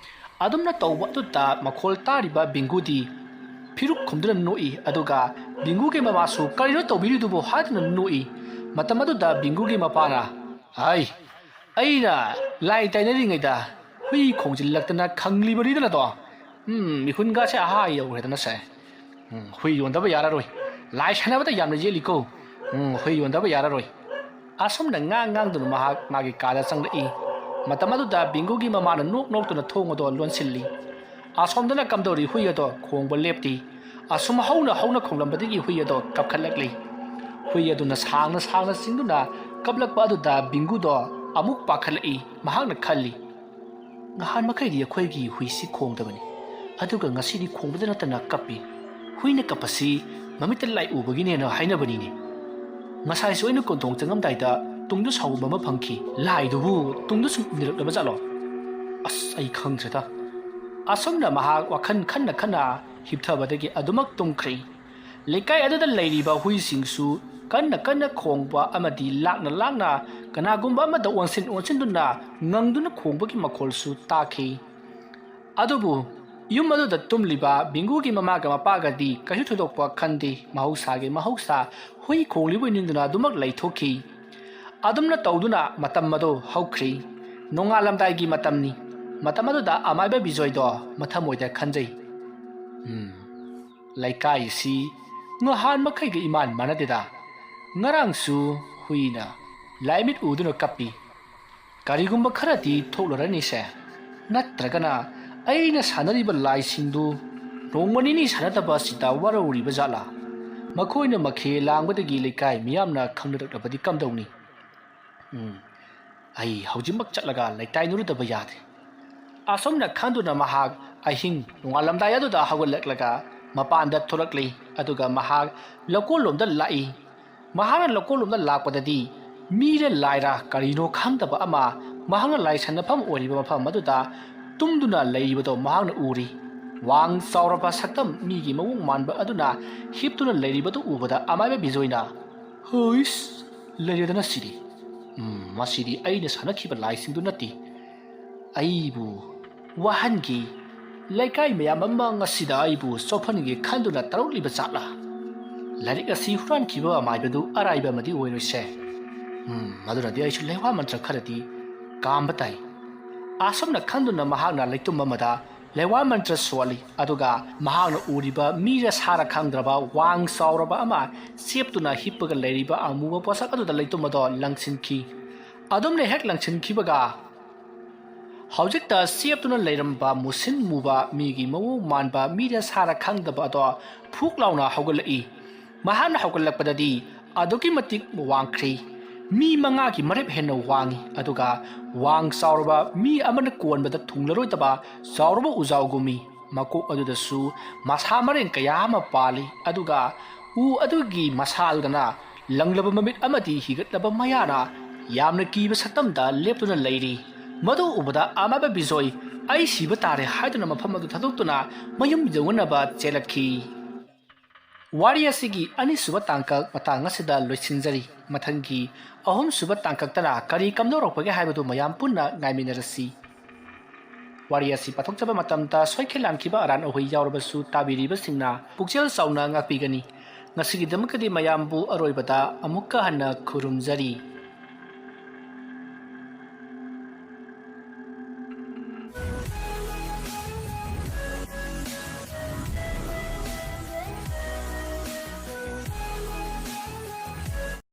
ꯑꯗꯨꯝꯅ ꯇꯧꯕ ꯑꯗꯨꯗ ꯃꯈꯣꯜ ꯇꯥꯔꯤꯕ ꯕꯤꯡꯒꯨꯗꯤ ꯐꯤꯔꯨꯛ ꯈꯨꯝꯗꯨꯅ ꯅꯣꯛꯏ, ꯑꯗꯨꯒ ꯕꯤꯡꯒꯨꯒꯤ ꯃꯃꯥꯁꯨ "ꯀꯔꯤꯅꯣ ꯇꯧꯕꯤꯔꯤꯗꯨꯕꯨ?" ꯍꯥꯏꯗꯨꯅ ꯅꯣꯛꯏ꯫ ꯃꯇꯝ ꯑꯗꯨꯗ ꯕꯤꯡꯒꯨꯒꯤ ꯃꯄꯥꯅ, "ꯍꯥꯏ, ꯑꯩꯅ ꯂꯥꯏ ꯇꯥꯏꯅꯔꯤꯉꯩꯗ ꯍꯨꯏ ꯈꯣꯡꯖꯤꯜꯂꯛꯇꯅ ꯈꯪꯂꯤꯕꯅꯤꯗꯅꯗꯣ꯫ ꯎꯝ, ꯃꯤꯍꯨꯟꯒꯥꯁꯦ ꯑꯍꯥ ꯌꯧꯈ꯭ꯔꯦꯗꯅꯁꯦ꯫ ꯎꯝ, ꯍꯨꯏ ꯌꯣꯟꯗꯕ ꯌꯥꯔꯔꯣꯏ꯫ "ꯂꯥꯏ ꯁꯥꯟꯅꯕꯗ ꯌꯥꯝꯅ ꯌꯦꯠꯂꯤꯀꯣ꯫ ꯎꯝ, ꯍꯨꯏ ꯌꯣꯟꯗꯕ ꯌꯥꯔꯔꯣꯏ"꯫ ꯑꯁꯨꯝꯅ ꯉꯥꯡ ꯉꯥꯡꯗꯨꯅ ꯃꯍꯥꯛ ꯃꯥꯒꯤ ꯀꯥꯗ ꯆꯪꯂꯛꯏ꯫ ꯃꯇꯝ ꯑꯗꯨꯗ ꯕꯤꯡꯒꯨꯒꯤ ꯃꯃꯥꯅ ꯅꯣꯛ ꯅꯣꯛꯇꯨꯅ ꯊꯣꯡ ꯑꯗꯨ ꯂꯣꯟꯁꯤꯜꯂꯤ꯫ ꯑꯁꯣꯝꯗꯅ ꯀꯝꯗꯧꯔꯤ ꯍꯨꯏ ꯑꯗꯣ ꯈꯣꯡꯕ ꯂꯦꯞꯇꯦ꯫ ꯑꯁꯨꯝ ꯍꯧꯅ ꯍꯧꯅ ꯈꯣꯡꯂꯝꯕꯗꯒꯤ ꯍꯨꯏ ꯑꯗꯣ ꯀꯞꯈꯠꯂꯛꯂꯤ꯫ ꯍꯨꯏ ꯑꯗꯨꯅ ꯁꯥꯡꯅ ꯁꯥꯡꯅ ꯆꯤꯡꯗꯨꯅ ꯀꯞꯂꯛꯄ ꯑꯗꯨꯗ ꯕꯤꯡꯒꯨꯗꯣ ꯑꯃꯨꯛ ꯄꯥꯈꯠꯂꯛꯏ꯫ ꯃꯍꯥꯛꯅ ꯈꯜꯂꯤ, "ꯅꯍꯥꯟ ꯃꯈꯩꯗꯤ ꯑꯩꯈꯣꯏꯒꯤ ꯍꯨꯏꯁꯤ ꯈꯣꯡꯗꯕꯅꯤ, ꯑꯗꯨꯒ ꯉꯁꯤꯗꯤ ꯈꯣꯡꯕꯗ ꯅꯠꯇꯅ ꯀꯞꯄꯤ꯫ ꯍꯨꯏꯅ ꯀꯞꯄꯁꯤ ꯃꯃꯤꯠꯇ ꯂꯥꯏ ꯎꯕꯒꯤꯅꯦꯅ ꯍꯥꯏꯅꯕꯅꯤꯅꯦ꯫ ꯉꯁꯥꯏꯁꯨ ꯑꯩꯅ ꯀꯣꯟꯊꯣꯡ ꯆꯪꯉꯝꯗꯥꯏꯗ ꯇꯨꯡꯗ ꯁꯥꯎꯕ ꯑꯃ ꯐꯪꯈꯤ꯫ ꯂꯥꯏꯗꯨꯕꯨ ꯇꯨꯡꯗ ꯁꯨꯝ ꯏꯟꯅꯔꯛꯂꯕ ꯖꯥꯠꯂꯣ? ꯑꯁ, ꯑꯩ ꯈꯪꯗ꯭ꯔꯦꯗ"꯫ ꯑꯁꯨꯝꯅ ꯃꯍꯥꯛ ꯋꯥꯈꯜ ꯈꯟꯅ ꯈꯟꯅ ꯍꯤꯞꯊꯕꯗꯒꯤ ꯑꯗꯨꯃꯛ ꯇꯨꯝꯈ꯭ꯔꯦ꯫ ꯂꯩꯀꯥꯏ ꯑꯗꯨꯗ ꯂꯩꯔꯤꯕ ꯍꯨꯏꯁꯤꯡꯁꯨ ꯀꯟꯅ ꯀꯟꯅ ꯈꯣꯡꯕ ꯑꯃꯗꯤ ꯂꯥꯛꯅ ꯂꯥꯛꯅ ꯀꯅꯥꯒꯨꯝꯕ ꯑꯃꯗ ꯑꯣꯟꯁꯤꯟ ꯑꯣꯟꯁꯤꯟꯗꯨꯅ ꯉꯪꯗꯨꯅ ꯈꯣꯡꯕꯒꯤ ꯃꯈꯣꯜꯁꯨ ꯇꯥꯈꯤ꯫ ꯑꯗꯨꯕꯨ ꯌꯨꯝ ꯑꯗꯨꯗ ꯇꯨꯝꯂꯤꯕ ꯕꯤꯡꯒꯨꯒꯤ ꯃꯃꯥꯒ ꯃꯄꯥꯒꯗꯤ ꯀꯩꯁꯨ ꯊꯣꯏꯗꯣꯛꯄ ꯈꯟꯗꯦ꯫ ꯃꯍꯧꯁꯥꯒꯤ ꯃꯍꯧꯁꯥ ꯍꯨꯏ ꯈꯣꯡꯂꯤꯕꯣꯏ ꯅꯤꯡꯗꯨꯅ ꯑꯗꯨꯃꯛ ꯂꯩꯊꯣꯛꯈꯤ꯫ ꯑꯗꯨꯝꯅ ꯇꯧꯗꯨꯅ ꯃꯇꯝ ꯑꯗꯨ ꯍꯧꯈ꯭ꯔꯤ꯫ ꯅꯣꯡꯉꯥꯜꯂꯝꯗꯥꯏꯒꯤ ꯃꯇꯝꯅꯤ꯫ ꯃꯇꯝ ꯑꯗꯨꯗ ꯑꯃꯥꯏꯕ ꯕꯤꯖꯣꯏꯗꯣ ꯃꯊꯃꯣꯏꯗ ꯈꯟꯖꯩ, "ꯎꯝ, ꯂꯩꯀꯥꯏꯁꯤ ꯉꯍꯥꯟ ꯃꯈꯩꯒ ꯏꯃꯥꯟ ꯃꯥꯟꯅꯗꯦꯗ꯫ ꯉꯔꯥꯡꯁꯨ ꯍꯨꯏꯅ ꯂꯥꯏꯃꯤꯠ ꯎꯗꯨꯅ ꯀꯞꯄꯤ꯫ ꯀꯔꯤꯒꯨꯝꯕ ꯈꯔꯗꯤ ꯊꯣꯛꯂꯔꯅꯤꯁꯦ꯫ ꯅꯠꯇ꯭ꯔꯒꯅ ꯑꯩꯅ ꯁꯥꯟꯅꯔꯤꯕ ꯂꯥꯏꯁꯤꯡꯗꯨ ꯅꯣꯡꯃ ꯅꯤꯅꯤ ꯁꯥꯟꯅꯗꯕ ꯑꯁꯤꯗ ꯋꯥꯔꯧꯔꯤꯕ ꯖꯥꯠꯂꯥ? ꯃꯈꯣꯏꯅ ꯃꯈꯦ ꯂꯥꯡꯕꯗꯒꯤ ꯂꯩꯀꯥꯏ ꯃꯤꯌꯥꯝꯅ ꯈꯪꯅꯔꯛꯂꯕꯗꯤ ꯀꯝꯗꯧꯅꯤ? ꯎꯝ, ꯑꯩ ꯍꯧꯖꯤꯛꯃꯛ ꯆꯠꯂꯒ ꯂꯩꯇꯥꯏꯅꯔꯨꯗꯕ ꯌꯥꯗꯦ"꯫ ꯑꯁꯨꯝꯅ ꯈꯟꯗꯨꯅ ꯃꯍꯥꯛ ꯑꯍꯤꯡ ꯅꯣꯡꯉꯥꯜꯂꯝꯗꯥꯏ ꯑꯗꯨꯗ ꯍꯧꯒꯠꯂꯛꯂꯒ ꯃꯄꯥꯟꯗ ꯊꯣꯔꯛꯂꯤ꯫ ꯑꯗꯨꯒ ꯃꯍꯥꯛ ꯂꯧꯀꯣꯜꯂꯣꯝꯗ ꯂꯥꯛꯏ꯫ ꯃꯍꯥꯛꯅ ꯂꯧꯀꯣꯜꯂꯣꯝꯗ ꯂꯥꯛꯄꯗꯗꯤ ꯃꯤꯔ ꯂꯥꯏꯔ ꯀꯔꯤꯅꯣ ꯈꯪꯗꯕ ꯑꯃ ꯃꯍꯥꯛꯅ ꯂꯥꯏ ꯁꯥꯟꯅꯐꯝ ꯑꯣꯏꯔꯤꯕ ꯃꯐꯝ ꯑꯗꯨꯗ ꯇꯨꯝꯗꯨꯅ ꯂꯩꯔꯤꯕꯗꯣ ꯃꯍꯥꯛꯅ ꯎꯔꯤ꯫ ꯋꯥꯡ ꯆꯥꯎꯔꯕ ꯁꯛꯇꯝ ꯃꯤꯒꯤ ꯃꯑꯣꯡ ꯃꯥꯟꯕ ꯑꯗꯨꯅ ꯍꯤꯞꯇꯨꯅ ꯂꯩꯔꯤꯕꯗꯨ ꯎꯕꯗ ꯑꯃꯥꯏꯕ ꯕꯤꯖꯣꯏꯅ, "ꯍꯨꯏꯁ, ꯂꯩꯔꯦꯗꯅ ꯁꯤꯗꯤ꯫ ꯎꯝ, ꯃꯁꯤꯗꯤ ꯑꯩꯅ ꯁꯥꯟꯅꯈꯤꯕ ꯂꯥꯏꯁꯤꯡꯗꯨ ꯅꯠꯇꯦ꯫ ꯑꯩꯕꯨ ꯋꯥꯍꯟꯒꯦ, ꯂꯩꯀꯥꯏ ꯃꯌꯥꯝ ꯑꯃ ꯉꯁꯤꯗ ꯑꯩꯕꯨ ꯆꯣꯞꯍꯟꯒꯦ ꯈꯟꯗꯨꯅ ꯇꯧꯔꯛꯂꯤꯕ ꯖꯥꯠꯂꯥ? ꯂꯥꯏꯔꯤꯛ ꯑꯁꯤ ꯍꯨꯔꯥꯟꯈꯤꯕ ꯑꯃꯥꯏꯕꯗꯨ ꯑꯔꯥꯏꯕ ꯑꯃꯗꯤ ꯑꯣꯏꯔꯣꯏꯁꯦ꯫ ꯎꯝ, ꯑꯗꯨꯅꯗꯤ ꯑꯩꯁꯨ ꯂꯩꯋꯥ ꯃꯟꯇ꯭ꯔ ꯈꯔꯗꯤ ꯀꯥꯝꯕ ꯇꯥꯏ"꯫ ꯑꯁꯨꯝꯅ ꯈꯟꯗꯨꯅ ꯃꯍꯥꯛꯅ ꯂꯩꯇꯨꯝ ꯑꯃꯗ ꯂꯩꯋꯥ ꯃꯟꯇ꯭ꯔ ꯁꯣꯜꯂꯤ꯫ ꯑꯗꯨꯒ ꯃꯍꯥꯛꯅ ꯎꯔꯤꯕ ꯃꯤꯔ ꯁꯥꯔ ꯈꯪꯗ꯭ꯔꯕ ꯋꯥꯡ ꯆꯥꯎꯔꯕ ꯑꯃ ꯆꯦꯞꯇꯨꯅ ꯍꯤꯞꯄꯒ ꯂꯩꯔꯤꯕ ꯑꯃꯨꯕ ꯄꯣꯠꯁꯛ ꯑꯗꯨꯗ ꯂꯩꯇꯨꯝ ꯑꯗꯣ ꯂꯪꯁꯤꯟꯈꯤ꯫ ꯑꯗꯨꯝꯅ ꯍꯦꯛ ꯂꯪꯁꯤꯟꯈꯤꯕꯒ ꯍꯧꯖꯤꯛꯇ ꯆꯦꯞꯇꯨꯅ ꯂꯩꯔꯝꯕ ꯃꯨꯁꯤꯟ ꯃꯨꯕ ꯃꯤꯒꯤ ꯃꯑꯣꯡ ꯃꯥꯟꯕ ꯃꯤꯔ ꯁꯥꯔ ꯈꯪꯗꯕ ꯑꯗꯣ ꯐꯨꯛ ꯂꯥꯎꯅ ꯍꯧꯒꯠꯂꯛꯏ꯫ ꯃꯍꯥꯛꯅ ꯍꯧꯒꯠꯂꯛꯄꯗꯗꯤ ꯑꯗꯨꯛꯀꯤ ꯃꯇꯤꯛ ꯋꯥꯡꯈ꯭ꯔꯦ꯫ ꯃꯤ ꯃꯉꯥꯒꯤ ꯃꯔꯦꯞ ꯍꯦꯟꯅ ꯋꯥꯡꯉꯤ꯫ ꯑꯗꯨꯒ ꯋꯥꯡ ꯆꯥꯎꯔꯕ ꯃꯤ ꯑꯃꯅ ꯀꯣꯟꯕꯗ ꯊꯨꯡꯂꯔꯣꯏꯗꯕ ꯆꯥꯎꯔꯕ ꯎꯖꯥꯎꯒꯨꯝꯃꯤ꯫ ꯃꯀꯣꯛ ꯑꯗꯨꯗꯁꯨ ꯃꯁꯥ ꯃꯔꯦꯡ ꯀꯌꯥ ꯑꯃ ꯄꯥꯜꯂꯤ꯫ ꯑꯗꯨꯒ ꯎ ꯑꯗꯨꯒꯤ ꯃꯁꯥ ꯑꯗꯨꯗꯅ ꯂꯪꯂꯕ ꯃꯃꯤꯠ ꯑꯃꯗꯤ ꯍꯤꯒꯠꯂꯕ ꯃꯌꯥꯅ ꯌꯥꯝꯅ ꯀꯤꯕ ꯁꯛꯇꯝꯗ ꯂꯦꯞꯇꯨꯅ ꯂꯩꯔꯤ꯫ ꯃꯗꯨ ꯎꯕꯗ ꯑꯃꯥꯕ ꯕꯤꯖꯣꯏ, "ꯑꯩ ꯁꯤꯕ ꯇꯥꯔꯦ" ꯍꯥꯏꯗꯨꯅ ꯃꯐꯝ ꯑꯗꯨ ꯊꯥꯗꯣꯛꯇꯨꯅ ꯃꯌꯨꯝ ꯌꯧꯅꯅꯕ ꯆꯦꯜꯂꯛꯈꯤ꯫ ꯋꯥꯔꯤ ꯑꯁꯤꯒꯤ ꯑꯅꯤꯁꯨꯕ ꯇꯥꯡꯀꯛ ꯃꯇꯥꯡ ꯑꯁꯤꯗ ꯂꯣꯏꯁꯤꯟꯖꯔꯤ꯫ ꯃꯊꯪꯒꯤ ꯑꯍꯨꯝꯁꯨꯕ ꯇꯥꯡꯀꯛꯇꯅ ꯀꯔꯤ ꯀꯝꯗꯧꯔꯛꯄꯒꯦ ꯍꯥꯏꯕꯗꯨ ꯃꯌꯥꯝ ꯄꯨꯟꯅ ꯉꯥꯏꯃꯤꯟꯅꯔꯁꯤ꯫ ꯋꯥꯔꯤ ꯑꯁꯤ ꯄꯥꯊꯣꯛꯆꯕ ꯃꯇꯝꯗ ꯁꯣꯏꯈꯤꯜ ꯂꯥꯟꯈꯤꯕ ꯑꯔꯥꯟ ꯑꯍꯣꯏ ꯌꯥꯎꯔꯕꯁꯨ ꯇꯥꯕꯤꯔꯤꯕꯁꯤꯡꯅ ꯄꯨꯛꯆꯦꯜ ꯆꯥꯎꯅ ꯉꯥꯛꯄꯤꯒꯅꯤ꯫ ꯉꯁꯤꯒꯤꯗꯃꯛꯇꯗꯤ ꯃꯌꯥꯝꯕꯨ ꯑꯔꯣꯏꯕꯗ ꯑꯃꯨꯛꯀ ꯍꯟꯅ ꯈꯨꯔꯨꯝꯖꯔꯤ꯫